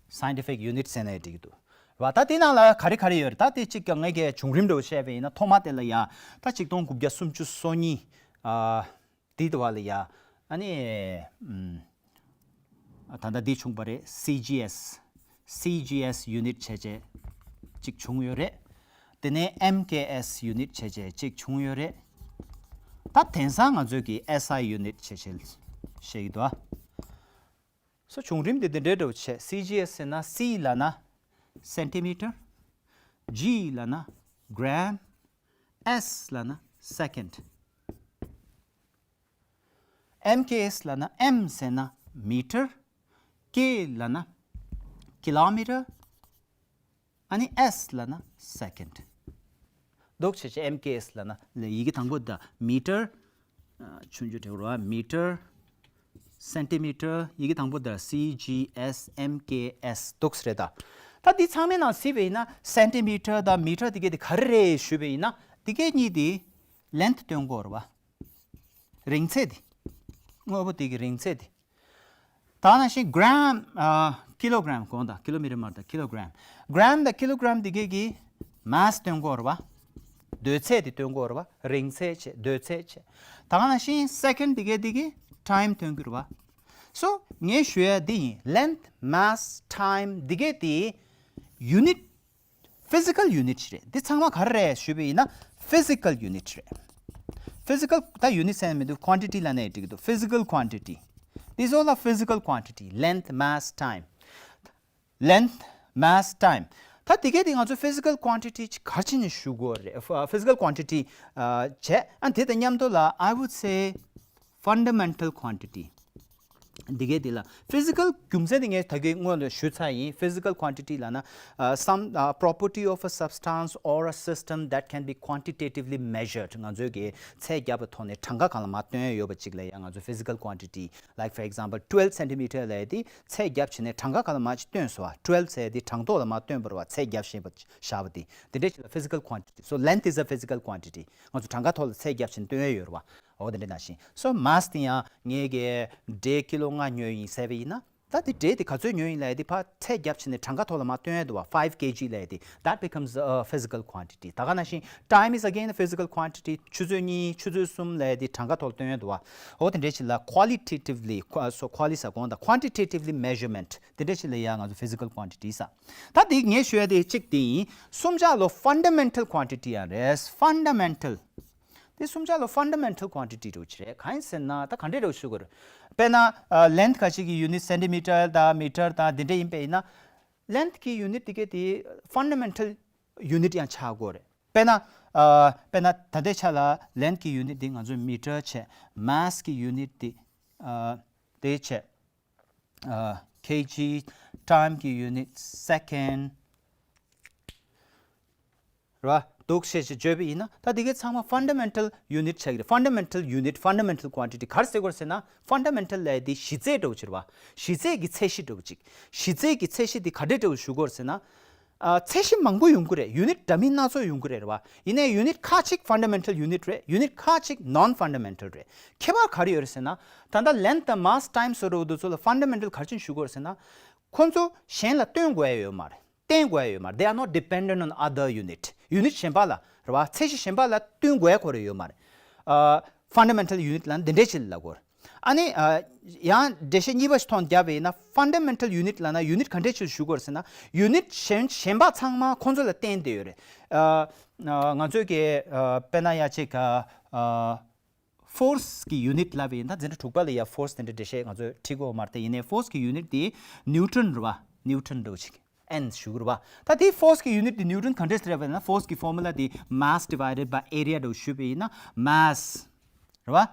scientific unit ཟེར་ནའི་འགྲིག་གི་འདུག་བ། ད་དེ་ནང་ལ་ག་རེ་ག་རེ་ཡོད་རེད། ད་དེ་གཅིག་ངས་ཀྱི་བྱུང་རིམ་འདྲ་བོ་བཤད་པ་ཡིན་ན། ཐོག་མ་དེ་ལ་ཡ་ད་གཅིག་སྟོང་དགུ་བརྒྱ་སུམ་ཅུ་སོ་གཉིས་ཨ་དེ་དུ་བ་ལ་ཡ་ཨ་ནི་ཨམ་ད་ལྟ་འདི་བྱུང་པ་རེད། སི་ཇི་ཨེས། སི་ཇི་ཨེས་unit བྱས་བྱས་གཅིག་བྱུང་ཡོད་རེད། དེ་ནས་ཨེམ་ཀེ་ཨེས་unit བྱས་བྱས་གཅིག་བྱུང་ཡོད་རེད། ད་དེང་སང་ང་ཚོས་ཀྱི་ཨེས་ཨའི་unit བྱས་བྱས་བཤད་ཀྱི་འདུག་ཨ། སོ་བྱུང་རིམ་དེ་འདི་འདྲའི་འདྲ་བོ་བྱས། སི་ཇི་ཨེས་ཟེར་ན། སི་ལབ་ན་centimeter, G ལབ་ན་gram, S ལབ་ན་second. ཨེམ་ཀེ་ཨེས་ལབ་ན། M ཟེར་ན་meter, K ལབ་ན་kilometer, ཨ་ནི་S ལབ་ན་second. འདུག་བྱས་བྱས་ཨེམ་ཀེ་ཨེས་ལབ་ན་ལས་ཡི་གེ་དང་པོ་ད་མི་ཊར། ཆུང་ཆུང་དྲི་བ་མི་ཊར། སེན་ཊི་མི་ཊར། ཡི་གེ་དང་པོ་ད་སི་ཇི་ཨེས་ཨེམ་ཀེ་ཨེས་འདུག་སེ་རེད་ད། ད་འདི་ཚང་མའི་ནང་གཟིགས་པ་ཡིན་ན་སེན་ཊི་མི་ཊར་དང་མི་ཊར་དེ་གས་དེ་ག་རེ་རེད་ཞུས་པ་ཡིན་ན་དེ་གས་གཉིས་དེ་ལེན་ཐི་སྟོན་གྱི་ཡོད་རེད་བ། རིང་ཚད་དེ། དངོས་པོ་དེ་གི་རིང་ཚད་དེ། ད་ནང་བཞིན་གྲམ། ཨ། ཀི་ལོ་གྲམ་གོང་དང་ཀི་ལོ་མི་ཊར་མ་རེད་ད་ཀི་ལོ་གྲམ། གྲམ་དང་ཀི་ལོ་གྲམ་དེ་གས་ཀྱི་མཱས་སྟོན་གྱི་ཡོད་རེད་བ། འདོད་ཚད་དེ་སྟོན་གྱི་ཡོད་རེད་བ། རིང་ཚད་བྱས་འདོད་ཚད་བྱས། ད་ནང་བཞིན་སེ་ཀེན་དེ་གས་དེ་གི་ཊའིམ་སྟོན་གྱི་ཡོད་རེད་བ། སོ་ངས་ཞུ་ཡ་འདི་ཡིན། ལེན་ཐི། མཱས། ཊའིམ་དེ་གས་དེ་ཡུ་ནིཊ། ཕི་ཟི་ཀལ་ཡུ་ནིཊ་རེད། འདི་ཚང་མ་ག་རེ་རེད་ཞུས་པ་ཡིན་ན་ཕི་ཟི་ཀལ་ཡུ་ནིཊ་རེད། ཕི་ཟི་ཀལ་ད་ཡུ་ནིཊ་ཟེར་ན་མི་འདུག་ཀོན་ཊི་ཊི་ལབ་ནའི་འགྲིག་གི་འདུག physical quantity. These all are physical quantity. Length, mass, time. Length, mass, time. ད་དེ་གས་དེ་ང་ཚོ་physical quantity ག་རེ་བྱས་ནས་ཞུ་དགོས་རེད། ཕི་ཟི་ཀལ་ཀོན་ཊི་ཊི་བྱས། ཨ་དེ་དང་མཉམ་དུ་ལ་I would say fundamental quantity. འདི་གའི་འདི་ལ་ཕི་ཟི་ཀལ་རྒྱུ་མཚན་དེ་ངས་ད་གིན་སྔོན་ལ་ཞུས་ཚར་ཡིན། Physical quantity ལབ་ན་ཨ་some ཨ་property of a substance or a system that can be quantitatively measured. ང་ཚོས་ཀྱི་ཚད་བརྒྱབ་པའི་ཐོག་ནས་གྲངས་ཀ་སྒང་ལ་མར་སྟོན་ཡ་ཡོད་པ་ཅིག་ལ་ཡང་ང་ཚོས་physical quantity, like for example twelve centimeter ལབ་ཡ་དེ་ཚད་བརྒྱབ་བྱས་ནས་གྲངས་ཀ་སྒང་ལ་མར་ཅིག་སྟོན་སོང་བ། Twelve ཟེར་ཡ་དེ་གྲངས་ཐོ་ལ་མར་སྟོན་པ་རེད་བ། ཚད་བརྒྱབ་བཞག་པ་བཞག་པ་དེ་དེ་འདྲ་ཞིག་ལ་physical quantity. So length is a physical quantity. ང་ཚོ་གྲངས་ཀ་ཐོག་ལ་ཚད་བརྒྱབ་བྱས་ནས་སྟོན་ཡ་ཡོད་རེད་བ། འོ་དེ་འདྲ་ནང་བཞིན། So mass དེ་ཡང་ངས་ཀྱི་འབྲས་ཀི་ལོ་ལྔ་ཉོས་ཡིན་ཟེར་བ་ཡིན་ན། ད་དེ་འབྲས་དེ་ག་ཚོད་ཉོས་ཡིན་ལབ་ཡ་དེ་ཕར་ཚད་བརྒྱབ་བྱས་ནས་གྲངས་ཀ་ཐོག་ལ་མར་སྟོན་ཡ་འདུག་བ། Five kg ལབ་ཡ་དེ། That becomes a physical quantity. ད་ག་ནང་བཞིན་time is again a physical quantity. ཆུ་ཚོད་གཉིས་ཆུ་ཚོད་གསུམ་ལབ་ཡ་དེ་གྲངས་ཀ་ཐོག་ལ་སྟོན་ཡ་འདུག་བ། འོ་དེ་འདྲ་ཞིག་ལ་qualitatively qua- so quali ཟེར་གོང་དང་quantitatively measurement དེ་འདྲ་ཞིག་ལ་ཡ་ང་ཚོ་physical quantity ཟེར། ད་དེ་ངས་ཞུ་ཡ་དེ་གཅིག་དེ་ཡིན། གསུམ་ཆ་ལོ་fundamental quantity ཡང་རེད། Fundamental དེ་གསུམ་ཆ་ལོ་fundamental quantity འདྲ་བོ་ཅིག་རེད། གང་ཡིན་ཟེར་ན་ད་ག་འདྲས་འདྲ་བོ་ཞུ་དགོས་རེད། དཔེར་ན་ཨ་length ག་ཅིག་གི་unit centimeter དང་meter དང་དེ་འདྲས་ཡིན་པ་ཡིན་ན། Length གི་unit དེ་གས་དེ་fundamental unit ཡང་ཆགས་དགོས་རེད། དཔེར་ན་ཨ་དཔེར་ན་ད་ལྟའི་ཆ་ལ་length གི་unit དེ་ང་ཚོས་meter བྱས། Mass གི་unit དེ་ཨ་དེ་བྱས། ཨ་kg, time གི་unit second རེད་བ། འདུག་སེ་བྱས་བརྗོད་པ་ཡིན་ན་ད་དེ་གའི་ཚང་མ་fundamental unit ཆགས་ཀྱི་རེད། Fundamental unit, fundamental quantity ག་རེ་ཟེར་དགོས་རེད་ཟེར་ན། Fundamental ལབ་ཡ་དེ་གཞི་རྩའི་འདྲ་བོ་ཅིག་རེད་བ། གཞི་རྩའི་གི་ཚད་གཞི་འདྲ་བོ་ཅིག་གཞི་རྩའི་གི་ཚད་གཞི་དེ་ག་འདྲས་འདྲ་བོ་ཞུ་དགོས་རེད་ཟེར་ན། ཨ་ཚད་གཞི་མང་པོ་ཡོང་གི་རེད། unit འདྲ་མིན་སྣ་ཚོགས་ཡོང་གི་རེད་བ། ཡིན་ནའི་unit ཁག་ཅིག་fundamental unit རེད། unit ཁག་ཅིག་non fundamental རེད། ཁྱད་པར་ག་རེ་ཡོད་རེད་ཟེར་ན། ད་ལྟ་length དང་mass, time སོགས་འདྲ་བོ་དེ་ཚོ་ལ་fundamental ག་རེ་བྱས་ནས་ཞུ་དགོས་རེད་ཟེར་ན། ཁོ་ཚོ་གཞན་ལ་བརྟེན་དགོས་ཡ་ཡོད་མ་རེད། བརྟེན་དགོས་ཡ་ཡོད་མ་རེད། They are not dependent on other unit. unit གཞན་པ་ལ་རེད་བ། ཚད་གཞི་གཞན་པ་ལ་བསྟུན་དགོས་ཡ་ཁོ་རང་ཡོད་མ་རེད། ཨ་fundamental unit ལབ་ན་འདི་འདྲས་ཅིག་ལ་གོ་རེད། ཨ་ནི་ཨ་ཡང་འགྲེལ་བཤད་གཉིས་པ་ཞིག་ཐོག་ནས་བརྒྱབ་པ་ཡིན་ན། fundamental unit ལབ་ན་unit ག་འདྲས་ཅིག་ཞུ་དགོས་རེད་ཟེར་ན། unit གཞན་གཞན་པ་ཚང་མ་ཁོ་ཚོ་ལ་བརྟེན་བསྡད་ཡོད་རེད། ཨ་ང་ཚོས་ཀྱི་ཨ་དཔེར་ན་ཡ་གཅིག་ཨ་ཨ་force གི་unit ལབ་པ་ཡིན་ན། འཛིན་གྲྭ་དྲུག་པ་ལ་ཡ་force དེ་འདྲ་འགྲེལ་བཤད་ང་ཚོས་ཁྲིད་ཀྱི་ཡོད་མ་རེད་དེ། ཡིན་ནའི་force གི་unit དེ་newton རེད་བ། newton འདྲ་བོ་ཅིག N ཞུ་གི་རེད་བ། ད་དེ་force གི་unit དེ་newton ག་འདྲས་རེད་བ་ན། force གི་formula དེ་mass divided by area འདྲ་བོ་ཞུས་པ་ཡིན་ན། mass རེད་བ།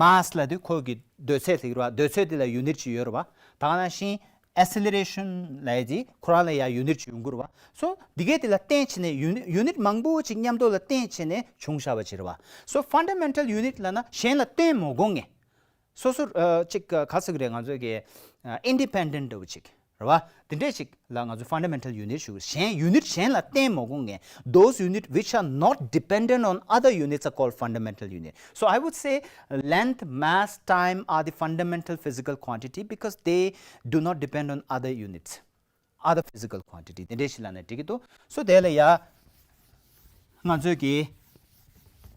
mass ལབ་དུས་ཁོ་གི་འདོད་ཚད་དེ་རེད་བ། འདོད་ཚད་དེ་ལ་unit ཅིག་ཡོད་རེད་བ། ད་ག་ནང་བཞིན་acceleration ལབ་ཡ་དེ་ཁོ་རང་ལ་ཡ་unit ཅིག་ཡོང་གི་རེད་བ། so འདི་གས་དེ་ལ་བརྟེན་བྱས་ནས་unit unit མང་པོ་ཅིག་མཉམ་དུ་ལ་བརྟེན་བྱས་ནས་བྱུང་བཞག་པ་ཅིག་རེད་བ། so fundamental unit ལབ་ན་གཞན་ལ་བརྟེན་མ་དགོས་ངེས། སོ་སོ་ཨ་ཅིག་ག་ཟེར་གི་རེད། ང་ཚོའི་གི་ཨ་independent འདྲ་བོ་ཅིག་རེད་བ། དེ་འདྲས་ཅིག་ལ་ང་ཚོ་fundamental unit ཞུ་གི། གཞན་unit གཞན་ལ་བརྟེན་མ་དགོས་ངེས། Those unit which are not dependent on other units are called fundamental unit. So I would say length, mass, time are the fundamental physical quantity because they do not depend on other units, other physical quantity དེ་འདྲས་ཞིག་ལབ་ན་འགྲིག་གི་འདུག So དེ་ལ་ཡ་ང་ཚོས་ཀྱི་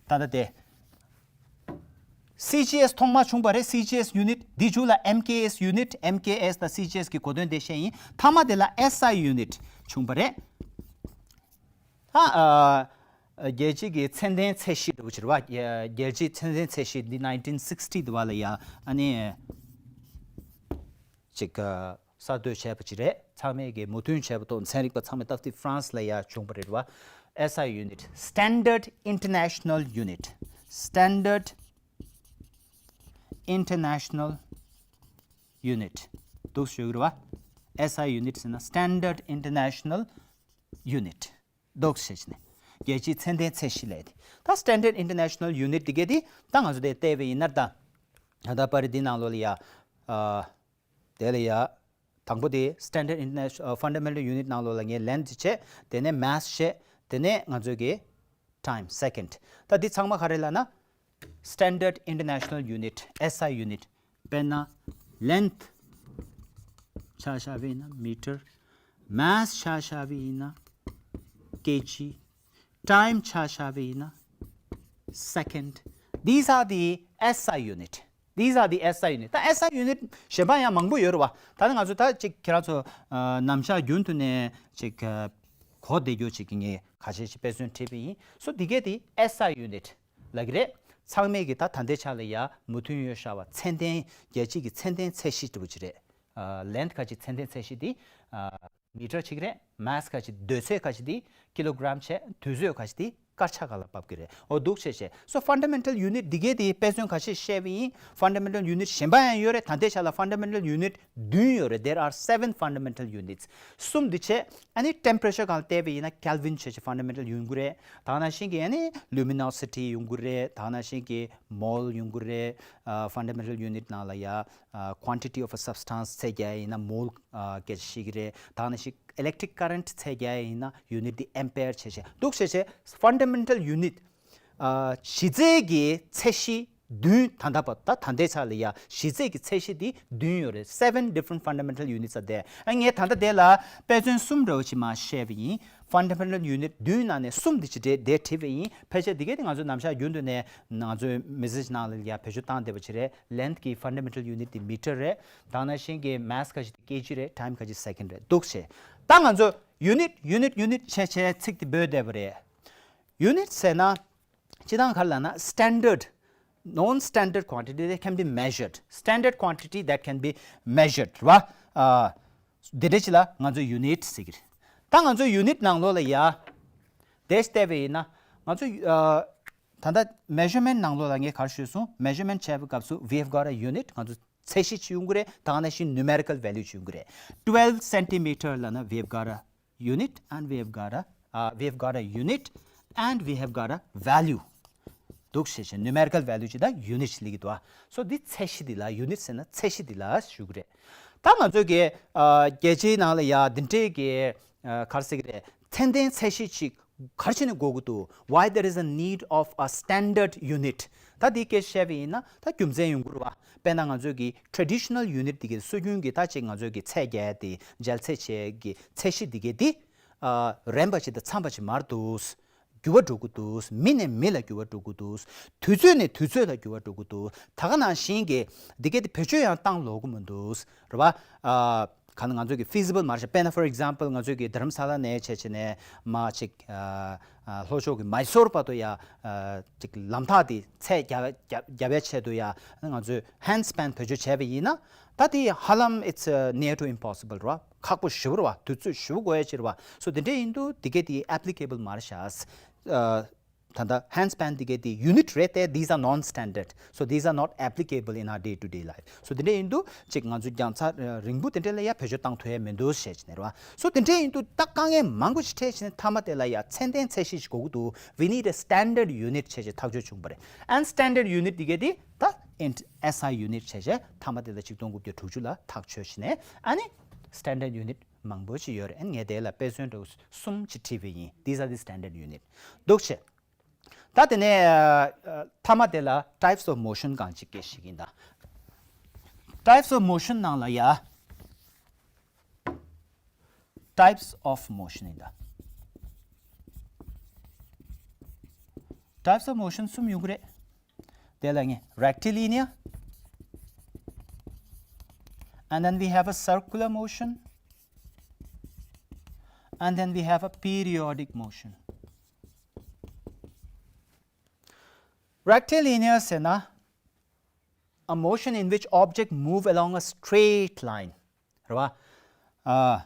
ད་ལྟ་དེ་C G S ཐོག་མ་བྱུང་བ་རེད། C G S unit འདི་མཇུག་ལ M K S unit, M K S དང་C G S གི་གོ་དོན་དེ་བཤད་ཡིན། མཐའ་མ་དེ་ལ S I unit བྱུང་བ་རེད། ད་ཨ་རྒྱལ་སྤྱི་གི་ཚད་ལྡན་ཚད་གཞི་འདྲ་བོ་ཅིག་རེད་བ། རྒྱལ་སྤྱིའི་ཚད་ལྡན་ཚད་གཞི་འདི་nineteen sixty དུ་བ་ལ་ཡ་ཨ་ནི་ཅིག་གསར་གཏོད་བྱས་པ་ཅིག་རེད། ཚང་མས་ཀྱི་མོས་མཐུན་བྱས་པ་དང་ཚན་རིག་པ་ཚང་མས་བརྟག་དཔྱད། France ལ་ཡ་བྱུང་བ་རེད་བ། S I unit, standard international unit, standard international unit འདུག་ཞུ་གི་རེད་བ། S I unit ཟེར་ན་standard international unit འདུག་ཞེས་ནས། རྒྱལ་སྤྱིའི་ཚད་ལྡན་ཚད་གཞི་ལབ་དེ། ད་Standard International Unit་དེ་གས་དེ་ད་ང་ཚོ་དེ་བལྟས་པ་ཡིན་ན་ད། ད་ལྟ་པར་རིས་འདི་ནང་ལོགས་ལ་ཡ། ཨ། དེ་ལ་ཡ། དང་པོ་དེ་Standard International Fundamental Unit་ནང་ལོགས་ལ་ངས་length་བྱས། དེ་ནས་mass་བྱས། དེ་ནས་ང་ཚོ་གི time second། ད་འདི་ཚང་མ་ག་རེ་ལབ་ན། Standard International Unit, S I unit. དཔེར་ན་length་ཆ་བཞག་པ་ཡིན་ན་meter, mass་ཆ་བཞག་པ་ཡིན་ན་kg, time་ཆ་བཞག་པ་ཡིན་ན་second. These are the S I unit. These are the S I unit. ད་S I unit་གཞན་པ་ཡང་མང་པོ་ཡོད་རེད་བ། ད་ནི་ང་ཚོ་ད་ཅིག་ཁྱེད་རང་ཚོ་ནམ་ཞག་རྒྱུན་དུ་ནས་ཅིག་གོ་བདེ་རྒྱུ་ཅིག་གི་ངས་ཁ་ཤས་ཤིག་དཔེ་མཚོན་བྲིས་པ་ཡིན། So་འདི་གས་དེ་S I unit་ལབ་ཀྱི་རེད། ཚང་མས་ཀྱི་ད་ད་ལྟའི་ཆ་ལ་ཡ་མོས་མཐུན་ཡོད་ཤག་བ། ཚད་ལྡན་རྒྱལ་སྤྱི་གི་ཚད་ལྡན་ཚད་གཞི་འདྲ་པོ་ཅིག་རེད། length་ཁ་ཅིག་ཚད་ལྡན་ཚད་གཞི་དེ་meter་ཅིག་རེད། mass་ཁ་ཅིག་འདོད་ཚད་ཁ་ཅིག་དེ་kilogram་བྱས། དུས་ཚོད་ཁ་ཅིག་དེ་དཀར་ཆག་སྒང་ལ་བབས་ཀྱི་རེད། འོ་འདུག་བྱས་བྱས། So fundamental unit་འདི་གས་དེ་དཔེ་མཚོན་ཁ་ཤས་བཤད་པ་ཡིན། Fundamental unit་གཞན་པ་ཡང་ཡོད་རེད། ད་ལྟའི་ཆ་ལ་fundamental unit་བདུན་ཡོད་རེད། There are seven fundamental units. གསུམ་འདི་བྱས། ཨ་ནི་temperature་སྒང་ལ་བལྟས་པ་ཡིན་ན་Kelvin་བྱས་བྱས་fundamental ཡོང་གི་རེད། ད་ག་ནང་བཞིན་གྱི་ཨ་ནི་luminosity་ཡོང་གི་རེད། ད་ག་ནང་བཞིན་གྱི་mole་ཡོང་གི་རེད། ཨ། fundamental unit་ནང་ལ་ཡ། ཨ། quantity of a substance་ཚད་རྒྱག་ཡ་ཡིན་ན་mole་ཨ་སྐད་ཆ་བཤད་ཀྱི་རེད། ད་ག་ནང་བཞིན་electric current་ཚད་རྒྱག་ཡ་ཡིན་ན་unit་དེ་ampere་བྱས་བྱས་འདུག་བྱས་བྱས། Fundamental unit་ཨ་གཞི་རྩའི་གི་ཚད་གཞི་བདུན། ད་ལྟ་བར་ད་ད་ལྟའི་ཆ་ལ་ཡ་གཞི་རྩའི་གི་ཚད་གཞི་དེ་བདུན་ཡོད་རེད། Seven different fundamental units are there. ཨ། ངས་ད་ལྟ་དེ་ལ་དཔེ་མཚོན་གསུམ་འདྲ་པོ་ཅིག་མར་བཤད་པ་ཡིན། Fundamental unit་བདུན་ནང་ནས་གསུམ་དེ་ཅིག་དེ་བྲིས་པ་ཡིན། ཕལ་ཆེར་དེ་གས་དེ་ང་ཚོ་ནམ་ཞག་རྒྱུན་དུ་ནས་ང་ཚོའི་message་ནང་ལ་ཡ་བེད་སྤྱོད་བཏང་བསྡད་པ་ཅིག་རེད། Length་གི་fundamental unit་དེ་meter་རེད། ད་ག་ནང་བཞིན་གྱི་mass་ཁ་ཅིག་དེ་kg་རེད། Time་ཁ་ཅིག་second་རེད། འདུག་བྱས། ད་ང་ཚོ་unit unit unit་བྱས་བྱས་ཚིག་དེ་འབོད་བསྡད་པ་རེད། Unit་ཟེར་ན། སྤྱིར་བཏང་ག་རེ་ལབ་ན་standard, non standard quantity that can be measured, standard quantity that can be measured རེད་བ། ཨ། དེ་འདྲ་ཅིག་ལ་ང་ཚོ་unit་ཟེར་གྱི་རེད། ད་ང་ཚོ་unit་ནང་ལོགས་ལ་ཡ་དེ་བལྟས་པ་ཡིན་ན་ང་ཚོ་ཨ། ད་ལྟ་measurement་ནང་ལོགས་ལ་ངས་ག་རེ་ཞུས་སོང་། Measurement་བྱས་པའི་སྐབས་སུ་we have got a unit། ང་ཚོ་ཚད་གཞི་ཅིག་ཡོང་གི་རེད། ད་ག་ནང་བཞིན་numerical value་ཅིག་ཡོང་གི་རེད། Twelve centimeter་ལབ་ན་we have got a unit and we have got a, uh, we have got a unit and we have got a value. འདུག་བྱས་བྱས་numerical value་ཅིག་དང་unit་ཅིག་སླེབས་ཀྱི་འདུག་ཨ། So་འདི་ཚད་གཞི་འདི་ལ། unit་ཟེར་ན་ཚད་གཞི་འདི་ལ་ཞུ་གི་རེད། ད་ང་ཚོ་གི་ཨ་རྒྱལ་སྤྱིའི་ནང་ལ་ཡ་འདི་འདྲའི་གི་ཨ་ག་རེ་ཟེར་གི་རེད། ཚད་ལྡན་ཚད་གཞི་ཅིག་ག་རེ་བྱས་ནས་དགོས་ཀྱི་འདུག Why there is a need of a standard unit? ད་འདི་སྐད་བཤད་པ་ཡིན་ན་ད་རྒྱུ་མཚན་ཡོང་གི་རེད་བ། དཔེར་ན་ང་ཚོའི་གི་traditional unit་འདི་གའི་སྲོལ་རྒྱུན་གྱི་ད་ཅིག་ང་ཚོའི་གི་ཚད་རྒྱག་ཡ་དེ་འཇལ་ཚད་བྱེད་ཀྱི་ཚད་གཞི་འདི་གའི་དེ་ཨ་རན་པ་ཅིག་དང་འཚམ་པ་ཅིག་མ་རེད་འདུག་འགྱུར་བ་འགྲོ་གི་འདུག་མི་ནས་མི་ལ་འགྱུར་བ་འགྲོ་གི་འདུག་དུས་ཚོད་ནས་དུས་ཚོད་ལ་འགྱུར་བ་འགྲོ་གི་འདུག་ད་ག་ནང་བཞིན་གྱི་འདི་གའི་དེ་བེད་སྤྱོད་ཡང་བཏང་ལོག་གི་མི་འདུག་རེད་བ། ཨ། ག་ནང་བཞིན་ང་ཚོས་ཀྱི་feasible་མ་རེད་ཤག་དཔེར་ན་for example་ང་ཚོས་ཀྱི་དྷ་རམ་ས་ལ་ནས་བྱས་བྱས་ནས་མར་ཅིག་ཨ་ཨ་ལྷོ་ཕྱོགས་ཀྱི་མའི་སོར་བར་དུ་ཡ་ཨ་ཅིག་ལམ་ཐག་དེ་ཚད་རྒྱག་རྒྱག་རྒྱག་པའི་ཆེད་དུ་ཡ་ང་ཚོས་hand span་བེད་སྤྱོད་བྱས་པ་ཡིན་ན་ད་དེ་ཧ་ལམ་it's uh, near to impossible་རེད་བ། ཁག་པོ་ཞེ་པོ་རེད་བ། དུས་ཚོད་ཞེ་པོ་འགོར་ཡ་ཅིག་རེད་བ། So་དེ་འདྲ་ཡིན་དུས་དེ་གའི་དེ་applicable་མ་རེད་ཤག་ཨ། ད་ལྟ་hand span་དེ་གའི་དེ་unit་རེད་དེ། These are non standard, so these are not applicable in our day to day life. So་དེ་འདྲ་ཡིན་དུས་ཅིག་ང་ཚོ་རྒྱང་ཚད་རིང་པོ་དེ་འདྲ་ལ་ཡ་བེད་སྤྱོད་བཏང་ཐུབ་ཡ་མི་འདུག་བཤད་ཀྱི་ནས་རེད་བ། So་དེ་འདྲ་ཡིན་དུས་ད་དཀའ་ངལ་མང་པོ་ཞིག་འཕྲད་བྱས་ནས་མཐའ་མ་དེ་ལ་ཡ་ཚད་ལྡན་ཚད་གཞི་ཞིག་དགོས་ཀྱི་འདུག We need a standard unit་བྱས་བྱས་ཐག་གཅོད་བྱུང་བ་རེད། And standard unit་དེ་གའི་དེ་ད་ཨིན་S I unit་བྱས་བྱས་མཐའ་མ་དེ་ལ་ཆིག་སྟོང་དགུ་བརྒྱ་དྲུག་ཅུ་ལ་ཐག་གཅོད་བྱས་ནས་ཨ་ནི་standard unit་མང་པོ་ཞིག་ཡོད་རེད། ཨ་ནི་ངས་དེ་ལ་དཔེ་མཚོན་འདྲ་བོ་གསུམ་ཅིག་བྲིས་པ་ཡིན། These are the standard unit། འདུག་བྱས། ད་དེ་ནས་ཨ་མཐའ་མ་དེ་ལ་types of motion་གང་ཅིག་སྐད་ཞིག་ཡིན་ད། Types of motion་ནང་ལ་ཡ་types of motion་ཡིན་ད། Types of motion་གསུམ་ཡོད་ཀྱི་རེད། དེ་ལ་ངས་rectilinear, and then we have a circular motion, and then we have a periodic motion. Rectilinear་ཟེར་ན་a motion in which object move along a straight line རེད་བ། ཨ།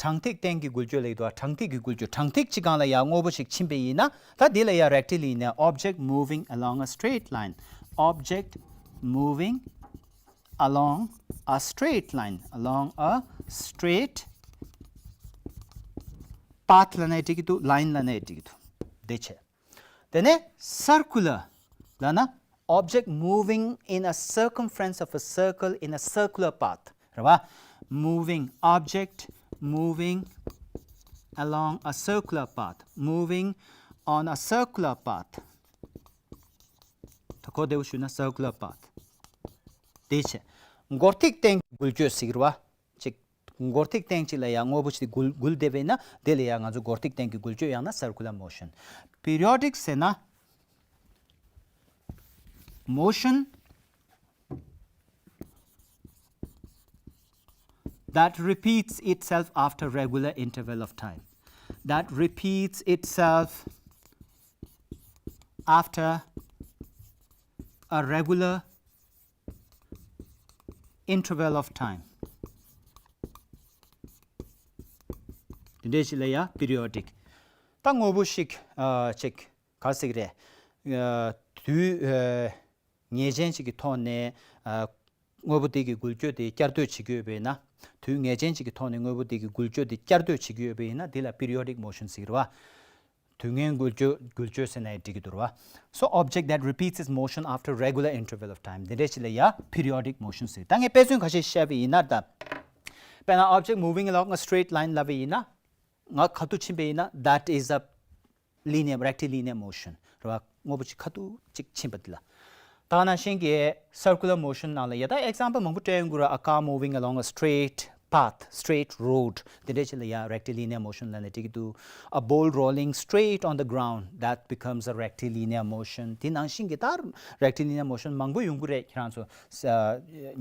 དྲང་ཐིག་སྟེང་གི་འགུལ་སྐྱོད་ལ་ཡོད་དོ། དྲང་ཐིག་གི་འགུལ་སྐྱོད། དྲང་ཐིག་གཅིག་སྒང་ལ་ཡ་དངོས་པོ་ཞིག་ཕྱིན་པ་ཡིན་ན་ད་འདི་ལ་ཡ་rectilinear, object moving along a straight line, object moving along a straight line, along a straight path་ལབ་ནའི་འགྲིག་གི་འདུག line་ལབ་ནའི་འགྲིག་གི་འདུག་དེ་བྱས། དེ་ནས་circular ལབ་ན། Object moving in a circumference of a circle in a circular path. རེད་བ། Moving object moving along a circular path, moving on a circular path. ད་གོ་བདེ་པོ་ཞུས་ན་circular path དེ་བྱས། སྒོར་ཐིག་སྟེང་གི་འགུལ་སྐྱོད་ཟེར་གྱི་རེད་བ། ཅིག་སྒོར་ཐིག་སྟེང་གཅིག་ལ་ཡ་དངོས་པོ་ཞིག་འགུལ་འགུལ་བསྡད་པ་ཡིན་ན། དེ་ལ་ཡ་ང་ཚོ་སྒོར་ཐིག་སྟེང་གི་འགུལ་སྐྱོད་ཡང་ན་circular motion. Periodic ཟེར་ན། Motion that repeats itself after regular interval of time. That repeats itself after a regular interval of time. དེ་འདྲས་ཞིག་ལ་ཡ་periodic. ད་དངོས་པོ་ཞིག་ཨ་ཅིག་ག་ཟེར་གྱི་རེད། ཨ་དུས་ཨ་ངེས་ཅན་ཅིག་གི་ཐོག་ནས་ཨ་དངོས་པོ་དེ་གི་འགུལ་སྐྱོད་དེ་བསྐྱར་ཟློས་བྱེད་ཀྱི་ཡོད་པ་ཡིན་ན། དུས་ངེས་ཅན་ཅིག་གི་ཐོག་ནས་དངོས་པོ་དེ་གི་འགུལ་སྐྱོད་དེ་བསྐྱར་ཟློས་བྱེད་ཀྱི་ཡོད་པ་ཡིན་ན། དེ་ལ་periodic motion ཟེར་གྱི་རེད་བ། དུས་ངན་འགུལ་སྐྱོད་འགུལ་སྐྱོད་ཟེར་ན་ཡང་འགྲིག་གི་འདུག་རེད་བ། So object that repeats its motion after regular interval of time. དེ་འདྲས་ཅིག་ལ་ཡ་periodic motion ཟེར། ད་ངས་དཔེ་མཚོན་ཁ་ཤས་བཤད་པ་ཡིན་ན། ད་དཔེར་ན་object moving along a straight line ལབ་པ་ཡིན་ན། ང་ཁ་ཐུག་ཕྱིན་པ་ཡིན་ན། That is a linear, rectilinear motion. རེད་བ། དངོས་པོ་ཅིག་ཁ་ཐུག་ཅིག་ཕྱིན་པ་དེ་ལ། ད་ནང་བཞིན་གྱི་circular motion ནང་ལ་ཡ་ད་example མང་པོ་སྤྲད་ཡོང་གི་རེད། A car moving along a straight path, straight road. དེ་འདྲས་ཅིག་ལ་ཡ་rectilinear motion ལབ་ནས་འགྲིག་གི་འདུག A ball rolling straight on the ground, that becomes a rectilinear motion. དེ་ནང་བཞིན་གྱི་ད་rectilinear motion མང་པོ་ཡོང་གི་རེད། ཁྱེད་རང་ཚོ་ས་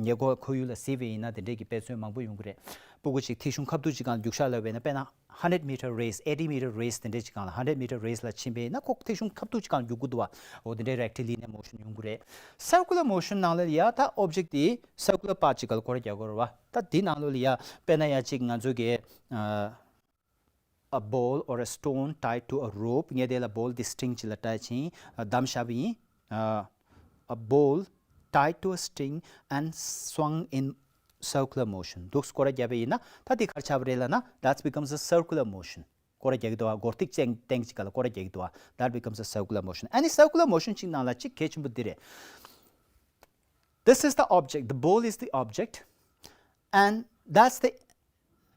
ཉེ་འཁོར་ཁོར་ཡུག་ལ་གཟིགས་པ་ཡིན་ན་དེ་འདྲས་ཀྱི་དཔེ་མཚོན་མང་པོ་ཡོང་གི་རེད། སྤུ་གུ་ཅིག་ཐིག་གཞུང་ཁ་ཐུག་ཅིག་སྒང་རྒྱུག་ཤར་ལབ་པ་ཡིན་ན། དཔེར་ན་hundred meter race, eighty meter race དེ་འདྲས་ཅིག་སྒང་ལ། hundred meter race ལ་ཕྱིན་པ་ཡིན་ན། ཁོ་ཐིག་གཞུང་ཁ་ཐུག་ཅིག་སྒང་རྒྱུག་གི་འདུག་བ། འོ་དེ་འདྲའི་rectilinear motion ཡོང་གི་རེད། Circular motion ནང་ལ་ཡ་ད་object དེ་circular path ཅིག་སྒང་ལ་སྐོར་ར་རྒྱག་དགོས་རེད་བ། ད་དེ་ནང་ལོགས་ལ་ཡ་དཔེར་ན་ཡ་ཅིག་ང་ཚོ་གི་ཨ་a ball or a stone tied to a rope. ངས་དེ་ལ་ball དེ་string ཅིག་ལ་tie བྱས་བསྡམས་བཞག་པ་ཡིན། ཨ་a ball tied to a string and swung in circular motion. འདུག་སེ་སྐོར་ར་བརྒྱབ་པ་ཡིན་ན། ད་དེ་ག་རེ་ཆགས་པ་རེད་ལབ་ན། That becomes a circular motion. སྐོར་ར་རྒྱག་གི་འདུག་བ། སྒོར་ཐིག་སྟེང་སྟེང་ཅིག་སྒང་ལ་སྐོར་ར་རྒྱག་གི་འདུག་བ། That becomes a circular motion. ཨ་ནི་circular motion ཅིག་ནང་ལ་ཅིག་གལ་ཆེན་པོ་འདི་རེད། This is the object. The ball is the object. And that's the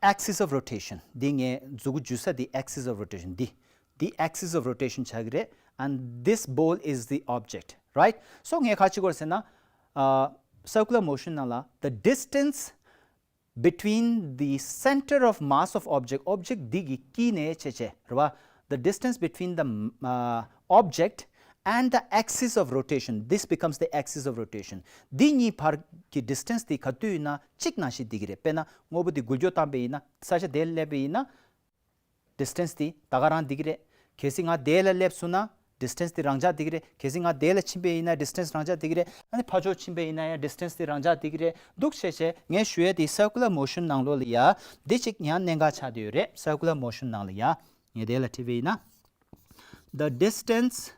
axis of rotation. འདི་ངའི་མཛུ་གུ་འཇུ་ས་འདི་axis of rotation. འདི་འདི་axis of rotation ཆགས་ཀྱི་རེད། And this ball is the object, right? So ངས་ག་རེ་བྱེད་དགོས་རེད་ཟེར་ན། ཨ་circular motion ནང་ལ། The distance between the center of mass of object, object འདི་གི་དཀྱིལ་ནས་བྱས་བྱས་རེད་བ། The distance between the uh, object and the axis of rotation, this becomes the axis of rotation. འདི་གཉིས་བར་གྱི་distance དེ་ག་དུས་ཡིན་ན་གཅིག་ནང་བཞིན་བསྡད་ཀྱི་རེད། དཔེར་ན་དངོས་པོ་འདི་འགུལ་སྐྱོད་བཏང་པ་ཡིན་ན། ས་ཆ་དེར་སླེབས་པ་ཡིན་ན། distance དེ་ད་ག་རང་བསྡད་ཀྱི་རེད། གལ་སྲིད་ང་དེ་ལ་སླེབས་སོང་ན་distance དེ་རང་འཇགས་བསྡད་ཀྱི་རེད། གལ་སྲིད་ང་དེ་ལ་ཕྱིན་པ་ཡིན་ན་distance རང་འཇགས་བསྡད་ཀྱི་རེད། ཨ་ནི་ཕར་ཕྱོགས་ཕྱིན་པ་ཡིན་ན་ཡང་distance དེ་རང་འཇགས་བསྡད་ཀྱི་རེད། འདུག་སེ་བྱས་བྱས་ངས་ཞུ་ཡས་དེ་circular motion ནང་ལོགས་ལ་ཡ་འདི་གཅིག་ཡང་གནད་འགག་ཆགས་བསྡད་ཡོད་རེད། Circular motion ནང་ལ་ཡ་ངས་དེ་ལ་བྲིས་པ་ཡིན་ན། The distance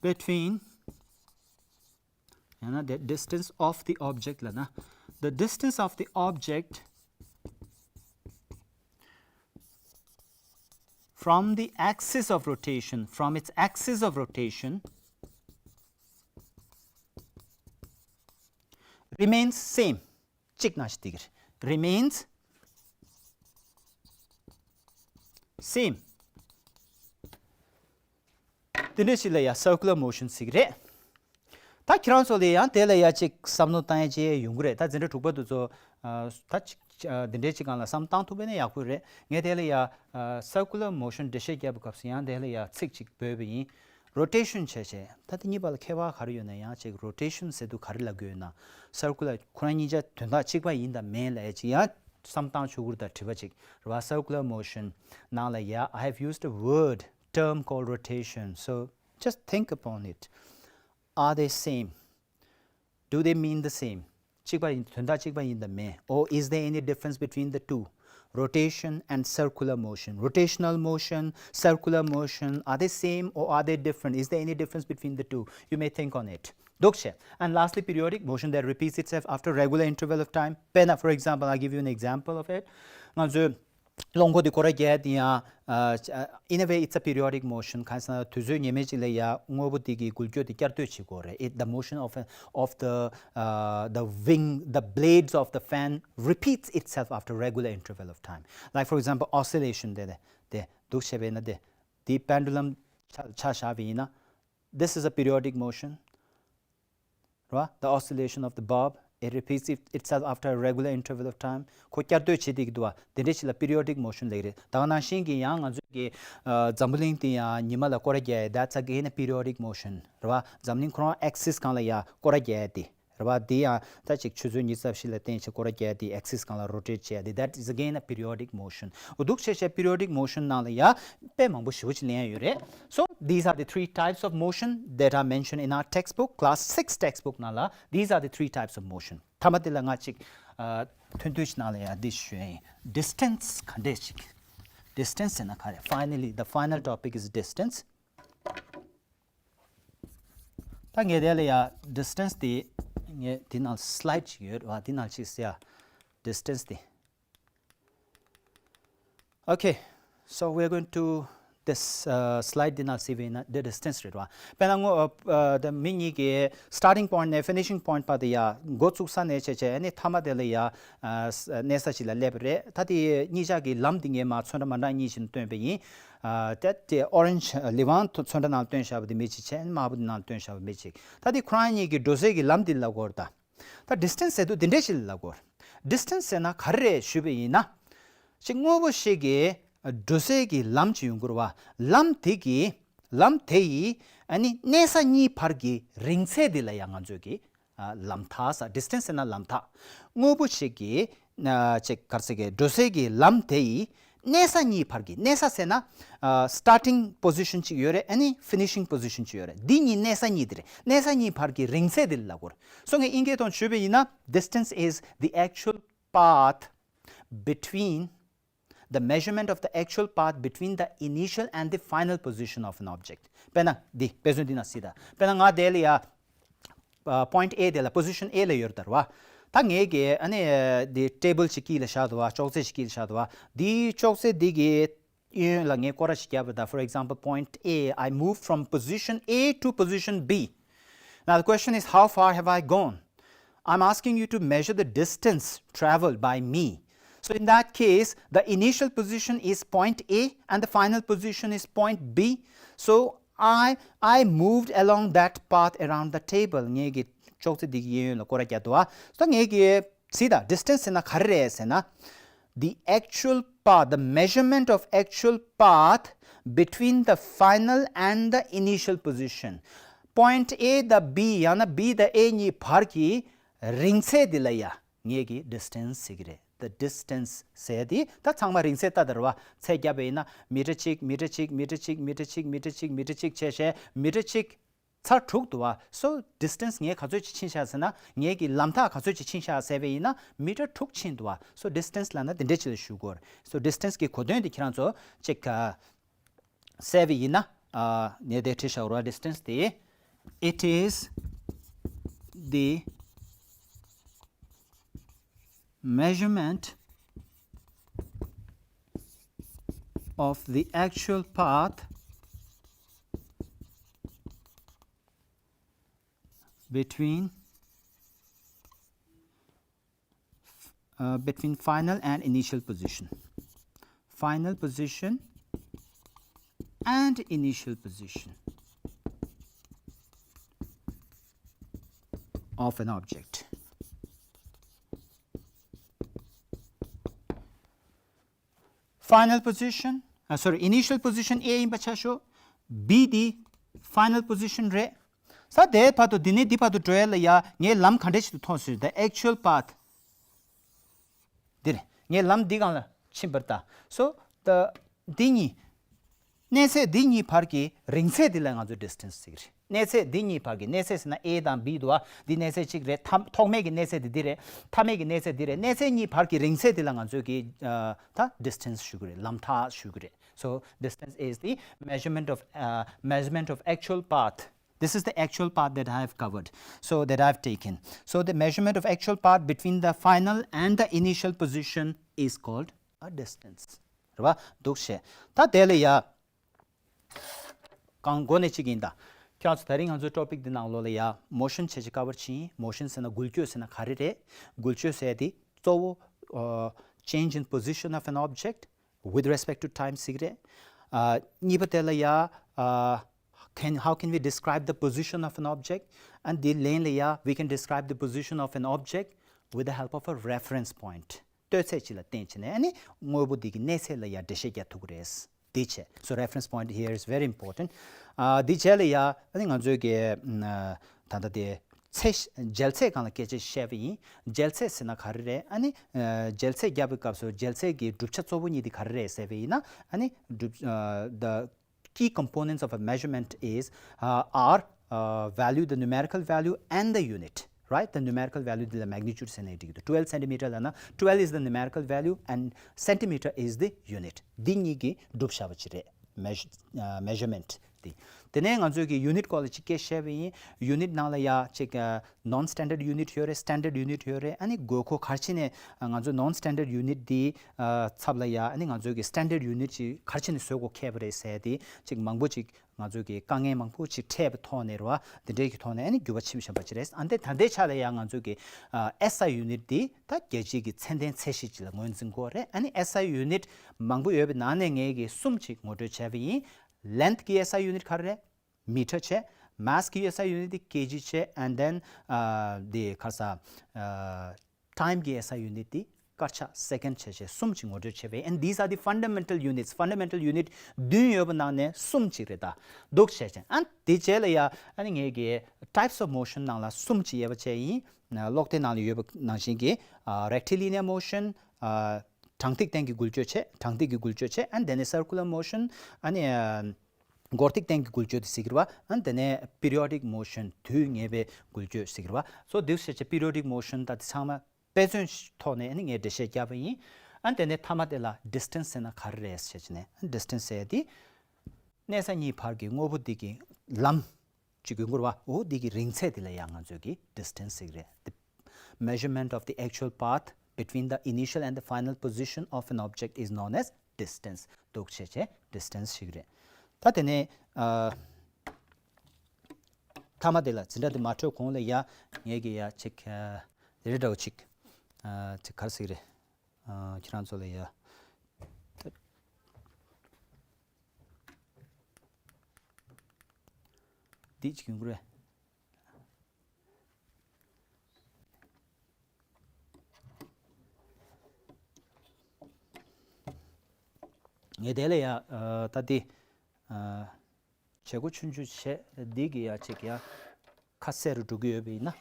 between, ཡང་ན་the distance of the object ལབ་ན། The distance of the object from the axis of rotation, from its axis of rotation, remains same. གཅིག་ནང་བཞིན་བསྡད་ཀྱི་རེད། Remains same. དེ་འདྲ་ཞིག་ལ་ཡ་circular motion ཟེར་གྱི་རེད། ད་ཁྱེད་རང་ཚོ་ལ་ཡང་དེ་ལ་ཡ་ཅིག་བསམ་བློ་བཏང་ཡ་ཅིག་ཡོང་གི་རེད། ད་འཛིན་གྲྭ་དྲུག་པ་དེ་ཚོ་ཨ་ད་ཅིག་ཨ་འདི་འདྲའི་ཅིག་སྒང་ལ་བསམ་བཏང་ཐུབ་པ་ཡིན་ན་ཡག་པོ་རེད། ངས་དེ་ལ་ཡ་ཨ་circular motion འགྲེལ་བཤད་བརྒྱབ་པའི་སྐབས་སུ་ཡང་དེ་ལ་ཡ་ཚིག་ཅིག་འབོད་པ་ཡིན། Rotation བྱས་བྱས། ད་དེ་གཉིས་བར་ལ་ཁྱད་པར་ག་རེ་ཡོད་ན། ཡང་ཅིག་rotation ཟེར་དུས་ག་རེ་ལབ་ཀྱི་ཡོད་ན། Circular ཁོ་རང་གཉིས་ཆ་དོན་དག་གཅིག་པ་ཡིན་དང་མིན་ལབ་ཡ་ཅིག་ཡང་བསམ་བཏང་ཆོག་གི་རེད། ད་དྲི་བ་ཅིག་རེད་བ། Circular motion ནང་ལ་ཡ། I have used a word, term called rotation. So just think upon it. Are they same? Do they mean the same? གཅིག་པ་ཡིན། དོན་དག་གཅིག་པ་ཡིན་དང་མིན། Or is there any difference between the two? Rotation and circular motion. Rotational motion, circular motion, are they same or are they different? Is there any difference between the two? You may think on it. འདུག་བྱས། And lastly, periodic motion that repeats itself after regular interval of time. དཔེར་ན། For example, I'll give you an example of it. ང་ཚོས་རླངས་འཁོར་འདི་སྐོར་ར་རྒྱག་ཡ་དེ་ཡང་། ཨ། In a way, it's a periodic motion. གང་ཟེར་ན་དུས་ཚོད་ངེས་མེད་ཅིག་ལ་ཡ་དངོས་པོ་དེ་གི་འགུལ་སྐྱོད་དེ་བསྐྱར་ཟློས་བྱེད་དགོས་རེད། It, the motion of a, of the, uh, the wing, the blades of the fan repeats itself after regular interval of time. Like, for example, oscillation དེ་དེ་འདུག་བྱས་པས་ན། དེ་དེ་པེན་ཌུ་ལམ་ཆ་ཆ་བཞག་པ་ཡིན་ན། This is a periodic motion. རེད་བ། The oscillation of the bulb, it repeats it- itself after a regular interval of time. ཁོ་བསྐྱར་ཟློས་བྱེད་བསྡད་ཀྱི་འདུག་བ། དེ་འདྲ་ཞིག་ལ་periodic motion ལབ་ཀྱི་རེད། ད་ག་ནང་བཞིན་གྱི་ཡང་ང་ཚོས་ཀྱི་ཨ་འཛམ་བུ་གླིང་དེ་ཡང་ཉི་མ་ལ་སྐོར་ར་རྒྱག་ཡ། That's again a periodic motion. རེད་བ། འཛམ་གླིང་ཁོ་རང་axis་སྒང་ལ་ཡ་སྐོར་ར་རྒྱག་ཡ་དེ། རེད་བ། དེ་ཡང་ད་ཅིག་ཆུ་ཚོད་ཉི་ཤུ་རྩ་བཞི་ལ་བརྟེན་བྱས་སྐོར་ར་རྒྱག་ཡ་དེ། Axis་སྒང་ལ་rotate་བྱེད་ཡ་དེ། That is again a periodic motion. འདུག་བྱས་བྱས་periodic motion་ནང་ལ་ཡ་དཔེ་མང་པོ་ཞེ་པོ་ཅིག་ལེན་ཡ་ཡོད་རེད། So, these are the three types of motion that are mentioned in our textbook, class six textbook ནང་ལ། These are the three types of motion. མཐའ་མ་དེ་ལ་ང་ཅིག་ཨ་ཐུང་ཐུང་ཞིག་ནང་ལ་ཡ་འདི་ཞུ་ཡ་ཡིན། Distance་ག་འདྲས་ཞིག Distance་ཟེར་ན་ག་རེ། Finally, the final topic is distance. ད་ངས་དེ་ལ་ཡ་distance་དེ། ངས་དེ་ནང་slide་ཅིག་ཡོད་བ། དེ་ནང་ཅིག་ཟེར་ཡ། Distance་དེ། Okay, so we're going to this, uh, slide དེ་ནང་གཟིགས་པ་ཡིན་ན། དེ་distance་རེད་བ། དཔེར་ན་ངོ་ཨ་ཨ་ད་མི་གཉིས་ཀྱི་starting point་ནས་finishing point་བར་དུ་ཡ་འགོ་བཙུགས་ས་ནས་བྱས་བྱས། ཨ་ནི་མཐའ་མ་དེ་ལ་ཡ་ཨ་གནས་ས་ཞིག་ལ་སླེབས་པ་རེད། ད་དེ་གཉིས་ཆ་གི་ལམ་དེ་ངས་མར་ཚོན་ཁྲ་མ་འདྲ་གཉིས་ཤིག་སྟོན་པ་ཡིན། ཨ་ད་དེ་orange་ལི་ཝང་ཚོན་ཁྲ་ནང་སྟོན་བཞག་པ་དེ་མི་གཅིག་བྱས། དམར་པོ་དེ་ནང་སྟོན་བཞག་པ་མི་གཅིག་ད་དེ་ཁོ་རང་གཉིས་ཀྱི་འགྲོ་སའི་གི་ལམ་དེ་ལ་གོ་ར། ད་ད་distance་ཟེར་དུས་འདི་འདྲས་ཞིག་ལ་གོ། Distance་ཟེར་ན་ག་རེ་རེད་ཞུས་པ་ཡིན་ན། ཅིག་དངོས་པོ་ཞིག་གི་འགྲོ་སའི་གི་ལམ་ཅིག་ཡོང་གི་རེད་བ། ལམ་དེ་གི་ལམ་དེ་ཡི་ཨ་ནི་གནས་ས་གཉིས་བར་གྱི་རིང་ཚད་དེ་ལ་ཡང་ང་ཚོས་ཀྱི་ཨ་ལམ་ཐག་ཟེར། Distance་ཟེར་ན་ལམ་ཐག་དངོས་པོ་ཞིག་གི་ཨ་ཅིག་ག་རེ་ཟེར་གི། འགྲོ་སའི་གི་ལམ་དེ་ཡི་གནས་ས་གཉིས་བར་གྱི། གནས་ས་ཟེར་ན་ཨ་starting position་ཅིག་ཡོད་རེད། ཨ་ནི་finishing position་ཅིག་ཡོད་རེད། འདི་གཉིས་གནས་ས་གཉིས་དེ་རེད། གནས་ས་གཉིས་བར་གྱི་རིང་ཚད་དེ་ལ་གོ་རེད། སོ་ངས་དབྱིན་སྐད་ཐོག་ཞུས་པ་ཡིན་ན། Distance is the actual path between, the measurement of the actual path between the initial and the final position of an object. དཔེར་ན་འདི་དཔེ་མཚོན་འདི་ནང་གཟིགས་དང་། དཔེར་ན་ང་དེ་ལ་ཡ་ཨ་point A་དེ་ལ། Position A་ལ་ཡོད་རེད་ད། རེད་བ། ད་ངས་ཀྱི་ཨ་ནི་འདི་table་ཅིག་དཀྱིལ་ལ་བཞག་འདུག་བ། ཅོག་ཙེ་ཞིག་དཀྱིལ་ལ་བཞག་འདུག་བ། འདི་ཅོག་ཙེ་འདི་གི་གཡས་གཡོན་ལ་ངས་སྐོར་ར་ཞིག་བརྒྱབ་པ་དང་། For example, point A, I moved from position A to position B. Now the question is, how far have I gone? I'm asking you to measure the distance traveled by me. So in that case, the initial position is point A and the final position is point B. So I, I moved along that path around the table. ངས་ཀྱི་ཅོག་ཙེ་འདི་གི་གཡས་གཡོན་ལ་སྐོར་ར་བརྒྱབ་འདུག་བ། ད་ངས་ཀྱི་གཟིགས་དང་། Distance་ཟེར་ན་ག་རེ་རེད་ཟེར་ན། The actual path, the measurement of actual path between the final and the initial position. Point A དང་B་ཡང་ན་B་དང་A་གཉིས་བར་གྱི་རིང་ཚད་འདི་ལ་ཡ་ངས་ཀྱི་distance་ཟེར་གྱི་རེད། The distance་ཟེར་དེ་ད་ཚང་མ་རིང་ཚད་ལྟ་དང་། རེད་བ། ཚད་བརྒྱབ་པ་ཡིན་ན་མི་ཊར་གཅིག་མི་ཊར་གཅིག་མི་ཊར་གཅིག་མི་ཊར་གཅིག་བྱས་བྱས་མི་ཊར་གཅིག་ཚར་དྲུག་འདུག་བ། So distance་ངས་ག་ཚོད་ཅིག་ཕྱིན་ཤག་ཟེར་ན། ངས་ཀྱི་ལམ་ཐག་ག་ཚོད་ཅིག་ཕྱིན་ཤག་ཟེར་བ་ཡིན་ན་མི་ཊར་དྲུག་ཕྱིན་འདུག་བ། So distance་ལབ་ན་དེ་འདྲས་ཅིག་ལ་ཞུ་དགོས་རེད། So distance་གི་གོ་དོན་དེ་ཁྱེད་རང་ཚོ་ཅིག་ག་གཟིགས་པ་ཡིན་ན། ཨ་ངས་དེ་བྲིས་བཞག་རེད་བ། Distance་དེ། It is the measurement of the actual path between, uh, between final and initial position. Final position and initial position of an object. Final position, uh, sorry, initial position A་ཡིན་པ་ཆ་ཞོག B་འདི་final position་རེད། ས་དེའི་བར་དུ། འདི་ནས་འདི་བར་དུ་འགྲོ་ཡ་ལ་ཡ་ངས་ལམ་ག་འདྲས་ཞིག་ཏུ་མཐོང་ཟེར། The actual path འདི་རེད། ངས་ལམ་འདི་སྒང་ལ་ཕྱིན་པ་རེད་ད། So the འདི་གཉིས། གནས་ཚད་འདི་གཉིས་བར་གྱི་རིང་ཚད་འདི་ལ་ང་ཚོས་distance་ཟེར་གྱི་རེད། གནས་ཚད་འདི་གཉིས་བར་གྱི། གནས་ཚད་ཟེར་ན་A་དང་B་འདུག་བ། འདི་གནས་ཚད་གཅིག་རེད། མཐའ་ཐོག་མའི་གི་གནས་ཚད་འདི་འདི་རེད། མཐའ་མའི་གི་གནས་ཚད་འདི་རེད། གནས་ཚད་གཉིས་བར་གྱི་རིང་ཚད་འདི་ལ་ང་ཚོས་ཀྱི་ཨ་ད་distance་ཞུ་གི་རེད། ལམ་ཐག་ཞུ་གི་རེད། So distance is the measurement of uh, measurement of actual path. This is the actual path that I have covered, so that I have taken. So the measurement of actual path between the final and the initial position is called a distance. རེད་བ། འདུག་བྱས། ད་དེ་ལ་ཡ། གང་གོ་ནས་གཅིག་ཡིན་ད། ཁྱེད་རང་ཚོ་ད་རིང་ང་ཚོའི་topic་འདི་ནང་ལོགས་ལ་ཡ་motion་བྱས་ཅིག་cover་བྱེད་ཡིན། Motion་ཟེར་ན་འགུལ་སྐྱོད་ཟེར་ན་ག་རེ་རེད། འགུལ་སྐྱོད་ཟེར་དེ་གཙོ་བོ་uh, change in position of an object with respect to time་ཟེར་གི་རེད། ཨ་གཉིས་པ་དེ་ལ་ཡ་ཨ་can how can we describe the position of an object? And དེ་ལན་ལ་ཡ་we can describe the position of an object with the help of a reference point. ལྟོས་ཚད་ཅིག་ལ་བརྟེན་བྱས་ནས་ཨ་ནི་དངོས་པོ་འདི་གི་གནས་ཚད་ལ་ཡ་འགྲེལ་བཤད་རྒྱག་ཐུབ་ཀྱི་རེད། འདི་བྱས། So reference point here is very important. ཨ་འདི་བྱས་ལ་ཡ་ཨ་ནི་ང་ཚོའི་གི་ཨ་ད་ལྟ་དེ་ཚད་འཇལ་ཚད་སྒང་ལ་སྐད་ཆ་བཤད་པ་ཡིན། འཇལ་ཚད་ཟེར་ན་ག་རེ་རེད། ཨ་ནི་ཨ་འཇལ་ཚད་རྒྱབ་པའི་སྐབས་སུ་འཇལ་ཚད་ཀྱི་གྲུབ་ཆ་གཙོ་བོ་གཉིས་དེ་ག་རེ་རེད་ཟེར་བ་ཡིན་ན། ཨ་ནི་གྲུབ་ཨ་the key components of a measurement is uh, are uh, value, the numerical value and the unit, right? The numerical value འདི་ལ་magnitude་ཟེར་ནས་འགྲིག་གི་འདུག twelve centimeter ལབ་ན། Twelve is the numerical value and centimeter is the unit. འདི་གཉིས་ཀྱི་གྲུབ་བྱ་བ་ཅིག་རེད། Measure- uh, measurement འདི། དེ་ནས་ང་ཚོའི་གི་unit་སྐོར་ལ་ཅིག་སྐད་བཤད་པ་ཡིན། Unit་ནང་ལ་ཡ་ཅིག uh, non standard unit་ཡོད་རེད། Standard unit་ཡོད་རེད། ཨ་ནི་དགོས་མཁོ་ག་རེ་བྱས་ནས་ང་ཚོ་non standard unit་འདི་uh, ཚབ་ལ་ཡ་ཨ་ནི་ང་ཚོའི་གི་standard unit་ཅིག་ག་རེ་བྱས་ནས་བཟོ་དགོས་ཁེལ་བ་རེད་ཟེར་དེ་ཅིག་མང་པོ་ཅིག་ང་ཚོའི་གི་དཀའ་ངལ་མང་པོ་ཅིག་འཕྲད་པའི་ཐོག་ནས་རེད་བ། འདི་འདྲའི་གི་ཐོག་ནས་ཨ་ནི་འགྱུར་བ་ཕྱིན་བཞིན་པ་ཅིག་རེད། ཨ་འདི་ད་ལྟའི་ཆ་ལ་ཡང་ང་ཚོའི་གི་ཨ་SI unit་འདི་ད་རྒྱལ་སྤྱིའི་གི་ཚད་ལྡན་ཚད་གཞི་ཅིག་ལ་ངོས་འཛིན་དགོས་རེད། ཨ་ནི་SI unit་མང་པོ་ཡོད་པའི་ནང་ནས་ངས་གི་གསུམ་ཅིག་ངོ་སྤྲོད་བྱས་པ་ཡིན། Length་གི་SI unit་ག་རེ་རེད། Meter་བྱས། Mass་གི་SI unit་འདི་kg་བྱས། And then ཨ་འདི་ག་རེ་ཟ་ཨ་Time་གི་SI unit་དེ་སྐར་ཆ་second་བྱས་བྱས་གསུམ་གྱིས་ངོ་སྤྲོད་བྱས་པས། And these are the fundamental units. Fundamental unit་བདུན་ཡོད་པ་ནང་ནས་གསུམ་གཅིག་རེད་ད། འདུག་བྱས་བྱས། ཨ་དེ་རྗེས་ལ་ཡ་ཨ་ནི་ངས་ཀྱི་types of motion་ནང་ལ་གསུམ་གཅིག་དབྱེ་བ་བྱས་ཡིན། ཀློག་དེབ་ནང་ལ་ཡོད་པ་ནང་བཞིན་གྱི་rectilinear motion། གྲངས་ཐིག་སྟེང་གི་འགུལ་སྐྱོད་བྱས། གྲངས་ཐིག་གི་འགུལ་སྐྱོད་བྱས། And then a circular motion. ཨ་ནི་སྒོར་ཐིག་སྟེང་གི་འགུལ་སྐྱོད་དེ་ཟེར་གྱི་རེད་བ། ཨ་དེ་ནས་periodic motion་དུས་ངེས་པའི་འགུལ་སྐྱོད་ཟེར་གྱི་རེད་བ། So འདུག་བྱས་བྱས་periodic motion་ད་དེ་ཚང་མ་དཔེ་མཚོན་ཐོག་ནས་ཨ་ནི་ངས་འགྲེལ་བཤད་བརྒྱབ་པ་ཡིན། ཨ་དེ་ནས་མཐའ་མ་དེ་ལ་distance་ཟེར་ན་ག་རེ་རེད་ཟེར་བྱས་ནས། ཨ་distance་ཟེར་དེ་གནས་ས་གཉིས་བར་གྱི་དངོས་པོ་འདི་གི་ལམ་གཅིག་ཡོད་རེད་བ། འོ་འདི་གི་རིང་ཚད་དེ་ལ་ཡང་ང་ཚོས་ཀྱི་distance་ཟེར་གྱི་རེད། The measurement of the actual path between the initial and the final position of an object is known as distance. འདུག་བྱས་བྱས་distance་ཞིག་རེད། ད་དེ་ནས་ཨ། མཐའ་མ་དེ་ལ་འཛིན་གྲྭ་དེ་མ་འཕྲོད་གོང་ལ་ཡ་ངས་ཀྱི་ཡ་ཅིག་ཨ་དེ་རེ་འདྲ་བོ་ཅིག་ཨ་ཅིག་ག་རེ་ཟེར་གྱི་རེད། ཨ་ཁྱེད་རང་ཚོ་ལ་ཡ་ད་འདི་ཅིག་ཡོང་གི་རེད། ངས་དེ་ལ་ཡ་ཨ་ད་འདི་ཨ། བྱེད་སྒོ་ཆུང་ཆུང་བྱས། འདི་གི་ཡ་ཅིག་ཡ་ཁ་གསལ་རུ་འགྲོ་གི་ཡོད་པ་ཡིན་ན།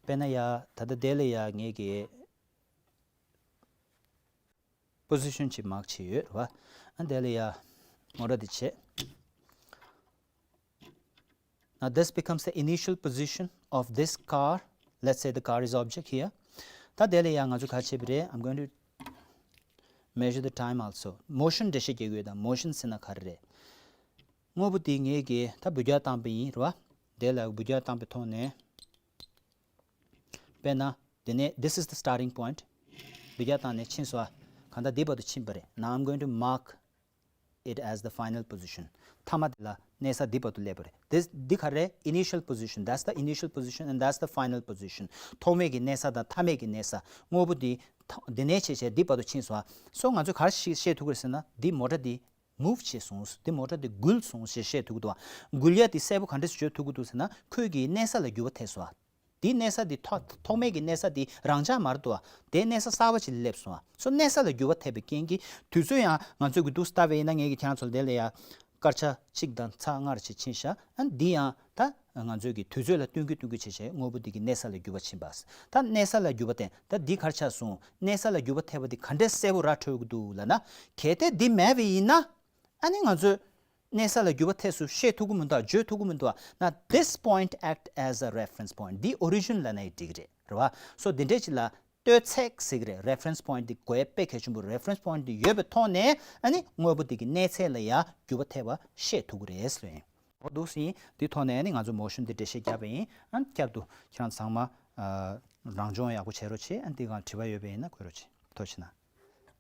དཔེར་ན་ཡ་ད་ལྟ་དེ་ལ་ཡ་ངས་ཀྱི་position་ཅིག་མར་བྱས་ཡོད་རེད་བ། ཨ་དེ་ལ་ཡ་ངོ་སྤྲོད་དེ་བྱས། Now this becomes the initial position of this car. Let's say the car is object here. ད་དེ་ལ་ཡ་ང་ཚོ་ག་བྱེད་པ་རེད། I'm going to measure the time also. Motion་འགྲེལ་བཤད་རྒྱག་གི་ཡོད་ད། Motion་ཟེར་ན་ག་རེ་རེད། དངོས་པོ་དེ་ངས་ཀྱི་ད་འབུད་རྒྱག་བཏང་པ་ཡིན་རེད་བ། དེ་ལ་འབུད་རྒྱག་བཏང་པའི་ཐོག་ནས། དཔེར་ན་དེ་ནས་this is the starting point. འབུད་རྒྱག་བཏང་ནས་ཕྱིན་སོང་ཨ། གང་ལྟར་འདི་བར་དུ་ཕྱིན་པ་རེད། Now I'm going to mark it as the final position. མཐའ་མ་དེ་ལ་གནས་ས་འདི་བར་དུ་སླེབས་པ་རེད། This འདི་ག་རེ་རེད། Initial position. That's the initial position and that's the final position. ཐོག་མའི་གི་གནས་ས་དང་མཐའ་མའི་གི་གནས་ས། དངོས་པོ་འདི་ཐ་འདི་ནས་བྱས་བྱས་འདི་བར་དུ་ཕྱིན་སོང་ཨ། So ང་ཚོས་ག་རེ་ཤེས་ཤེས་ཐུབ་ཀྱི་རེད་ཟེར་ན། འདི་མོ་ཊ་འདི་move་བྱས་སོང་། འདི་མོ་ཊ་འདི་འགུལ་སོང་ཞེས་བཤད་ཐུབ་ཀྱི་འདུག་བ། འགུལ་ཡ་འདི་གསལ་པོ་ག་འདྲས་བརྗོད་ཐུབ་ཀྱི་འདུག་ཟེར་ན། ཁོས་ཀྱི་གནས་ས་ལ་འགྱུར་བ་ཐེབས་སོང་བ། འདི་གནས་ས་འདི་ཐོག་ཐོག་མའི་གི་གནས་ས་འདི་རང་འཇགས་མ་རེད་འདུག་བ། དེ་གནས་ས་གསར་པ་ཅིག་ལ་སླེབས་སོང་བ། སོ་གནས་ས་ལ་འགྱུར་བ་ཐེབས་པའི་རྐྱེན་གྱིས་དུས་ཚོད་ཡང་ང་ཚོས་ཀྱི་འདུག་ལྟ་བས་ཡིན་ན། ངས་ཀྱི་ཁྱེད་རང་ཚོ་ལ་དེ་ལ་ཡ་སྐར་ཆ་གཅིག་དང་ཚེག་ལྔ་རེ་ཅིག་ཕྱིན་ཤག་ཨ་འདི་ཡང་ད་ང་ཚོས་ཀྱི་དུས་ཚོད་ལ་བསྟུན་གྱི་བསྟུན་གྱི་བྱས་བྱས་དངོས་པོ་འདི་གི་གནས་ས་ལ་འགྱུར་བ་ཕྱིན་པ། ད་གནས་ས་ལ་འགྱུར་བ་བསྟན། ད་འདི་ག་རེ་ཆགས་སོང་། གནས་ས་ལ་འགྱུར་བ་ཐེབས་པ་འདི་ག་འདྲས་གསལ་པོ་ར་འཕྲོད་ཀྱི་འདུག་ལབ་ན། གལ་ཏེ་འདི་མེད་པ་ཡིན་ན། ཨ་ནི་ང་ཚོས་ གནས་ས་ལ་འགྱུར་བ་ཐེབས་སུ་བཤད་ཐུབ་ཀྱི་མི་འདུག་བརྗོད་ཐུབ་ཀྱི་མི་འདུག་ན། This point act as a reference point. འདི་origin ལབ་ན་ཡང་འགྲིག་གི་རེད། རེད་བ། So འདི་འདྲས་ཅིག་ལ་ལྟོས་ཚད་ཟེར་གི་རེད། Reference point འདི་དགོས་དཔེ་གལ་ཆེན་པོ། Reference point འདི་ཡོད་པའི་ཐོག་ནས་ཨ་ནི་དངོས་པོ་འདི་གི་གནས་ཚད་ལ་ཡང་འགྱུར་བ་ཐེབས་པ་བཤད་ཐུབ་ཀྱི་རེད་ཟེར་ཡིན། འོ་འདུག་སེ་ཡིན། འདི་ཐོག་ནས་ཨ་ནི་ང་ཚོ་motion འདི་འགྲེལ་བཤད་བརྒྱབ་པ་ཡིན། ཨ་ནི་བསྐྱར་དུ་ཁྱེད་རང་ཚང་མ་ཨ་རང་སྦྱོང་ཡག་པོ་བྱེད་རོགས་བྱེད། ཨ་ནི་འདི་སྒང་དྲི་བ་ཡོད་པ་ཡིན་ན་འགོད་རོགས་བྱེད། ཐུགས་རྗེ་གནང་།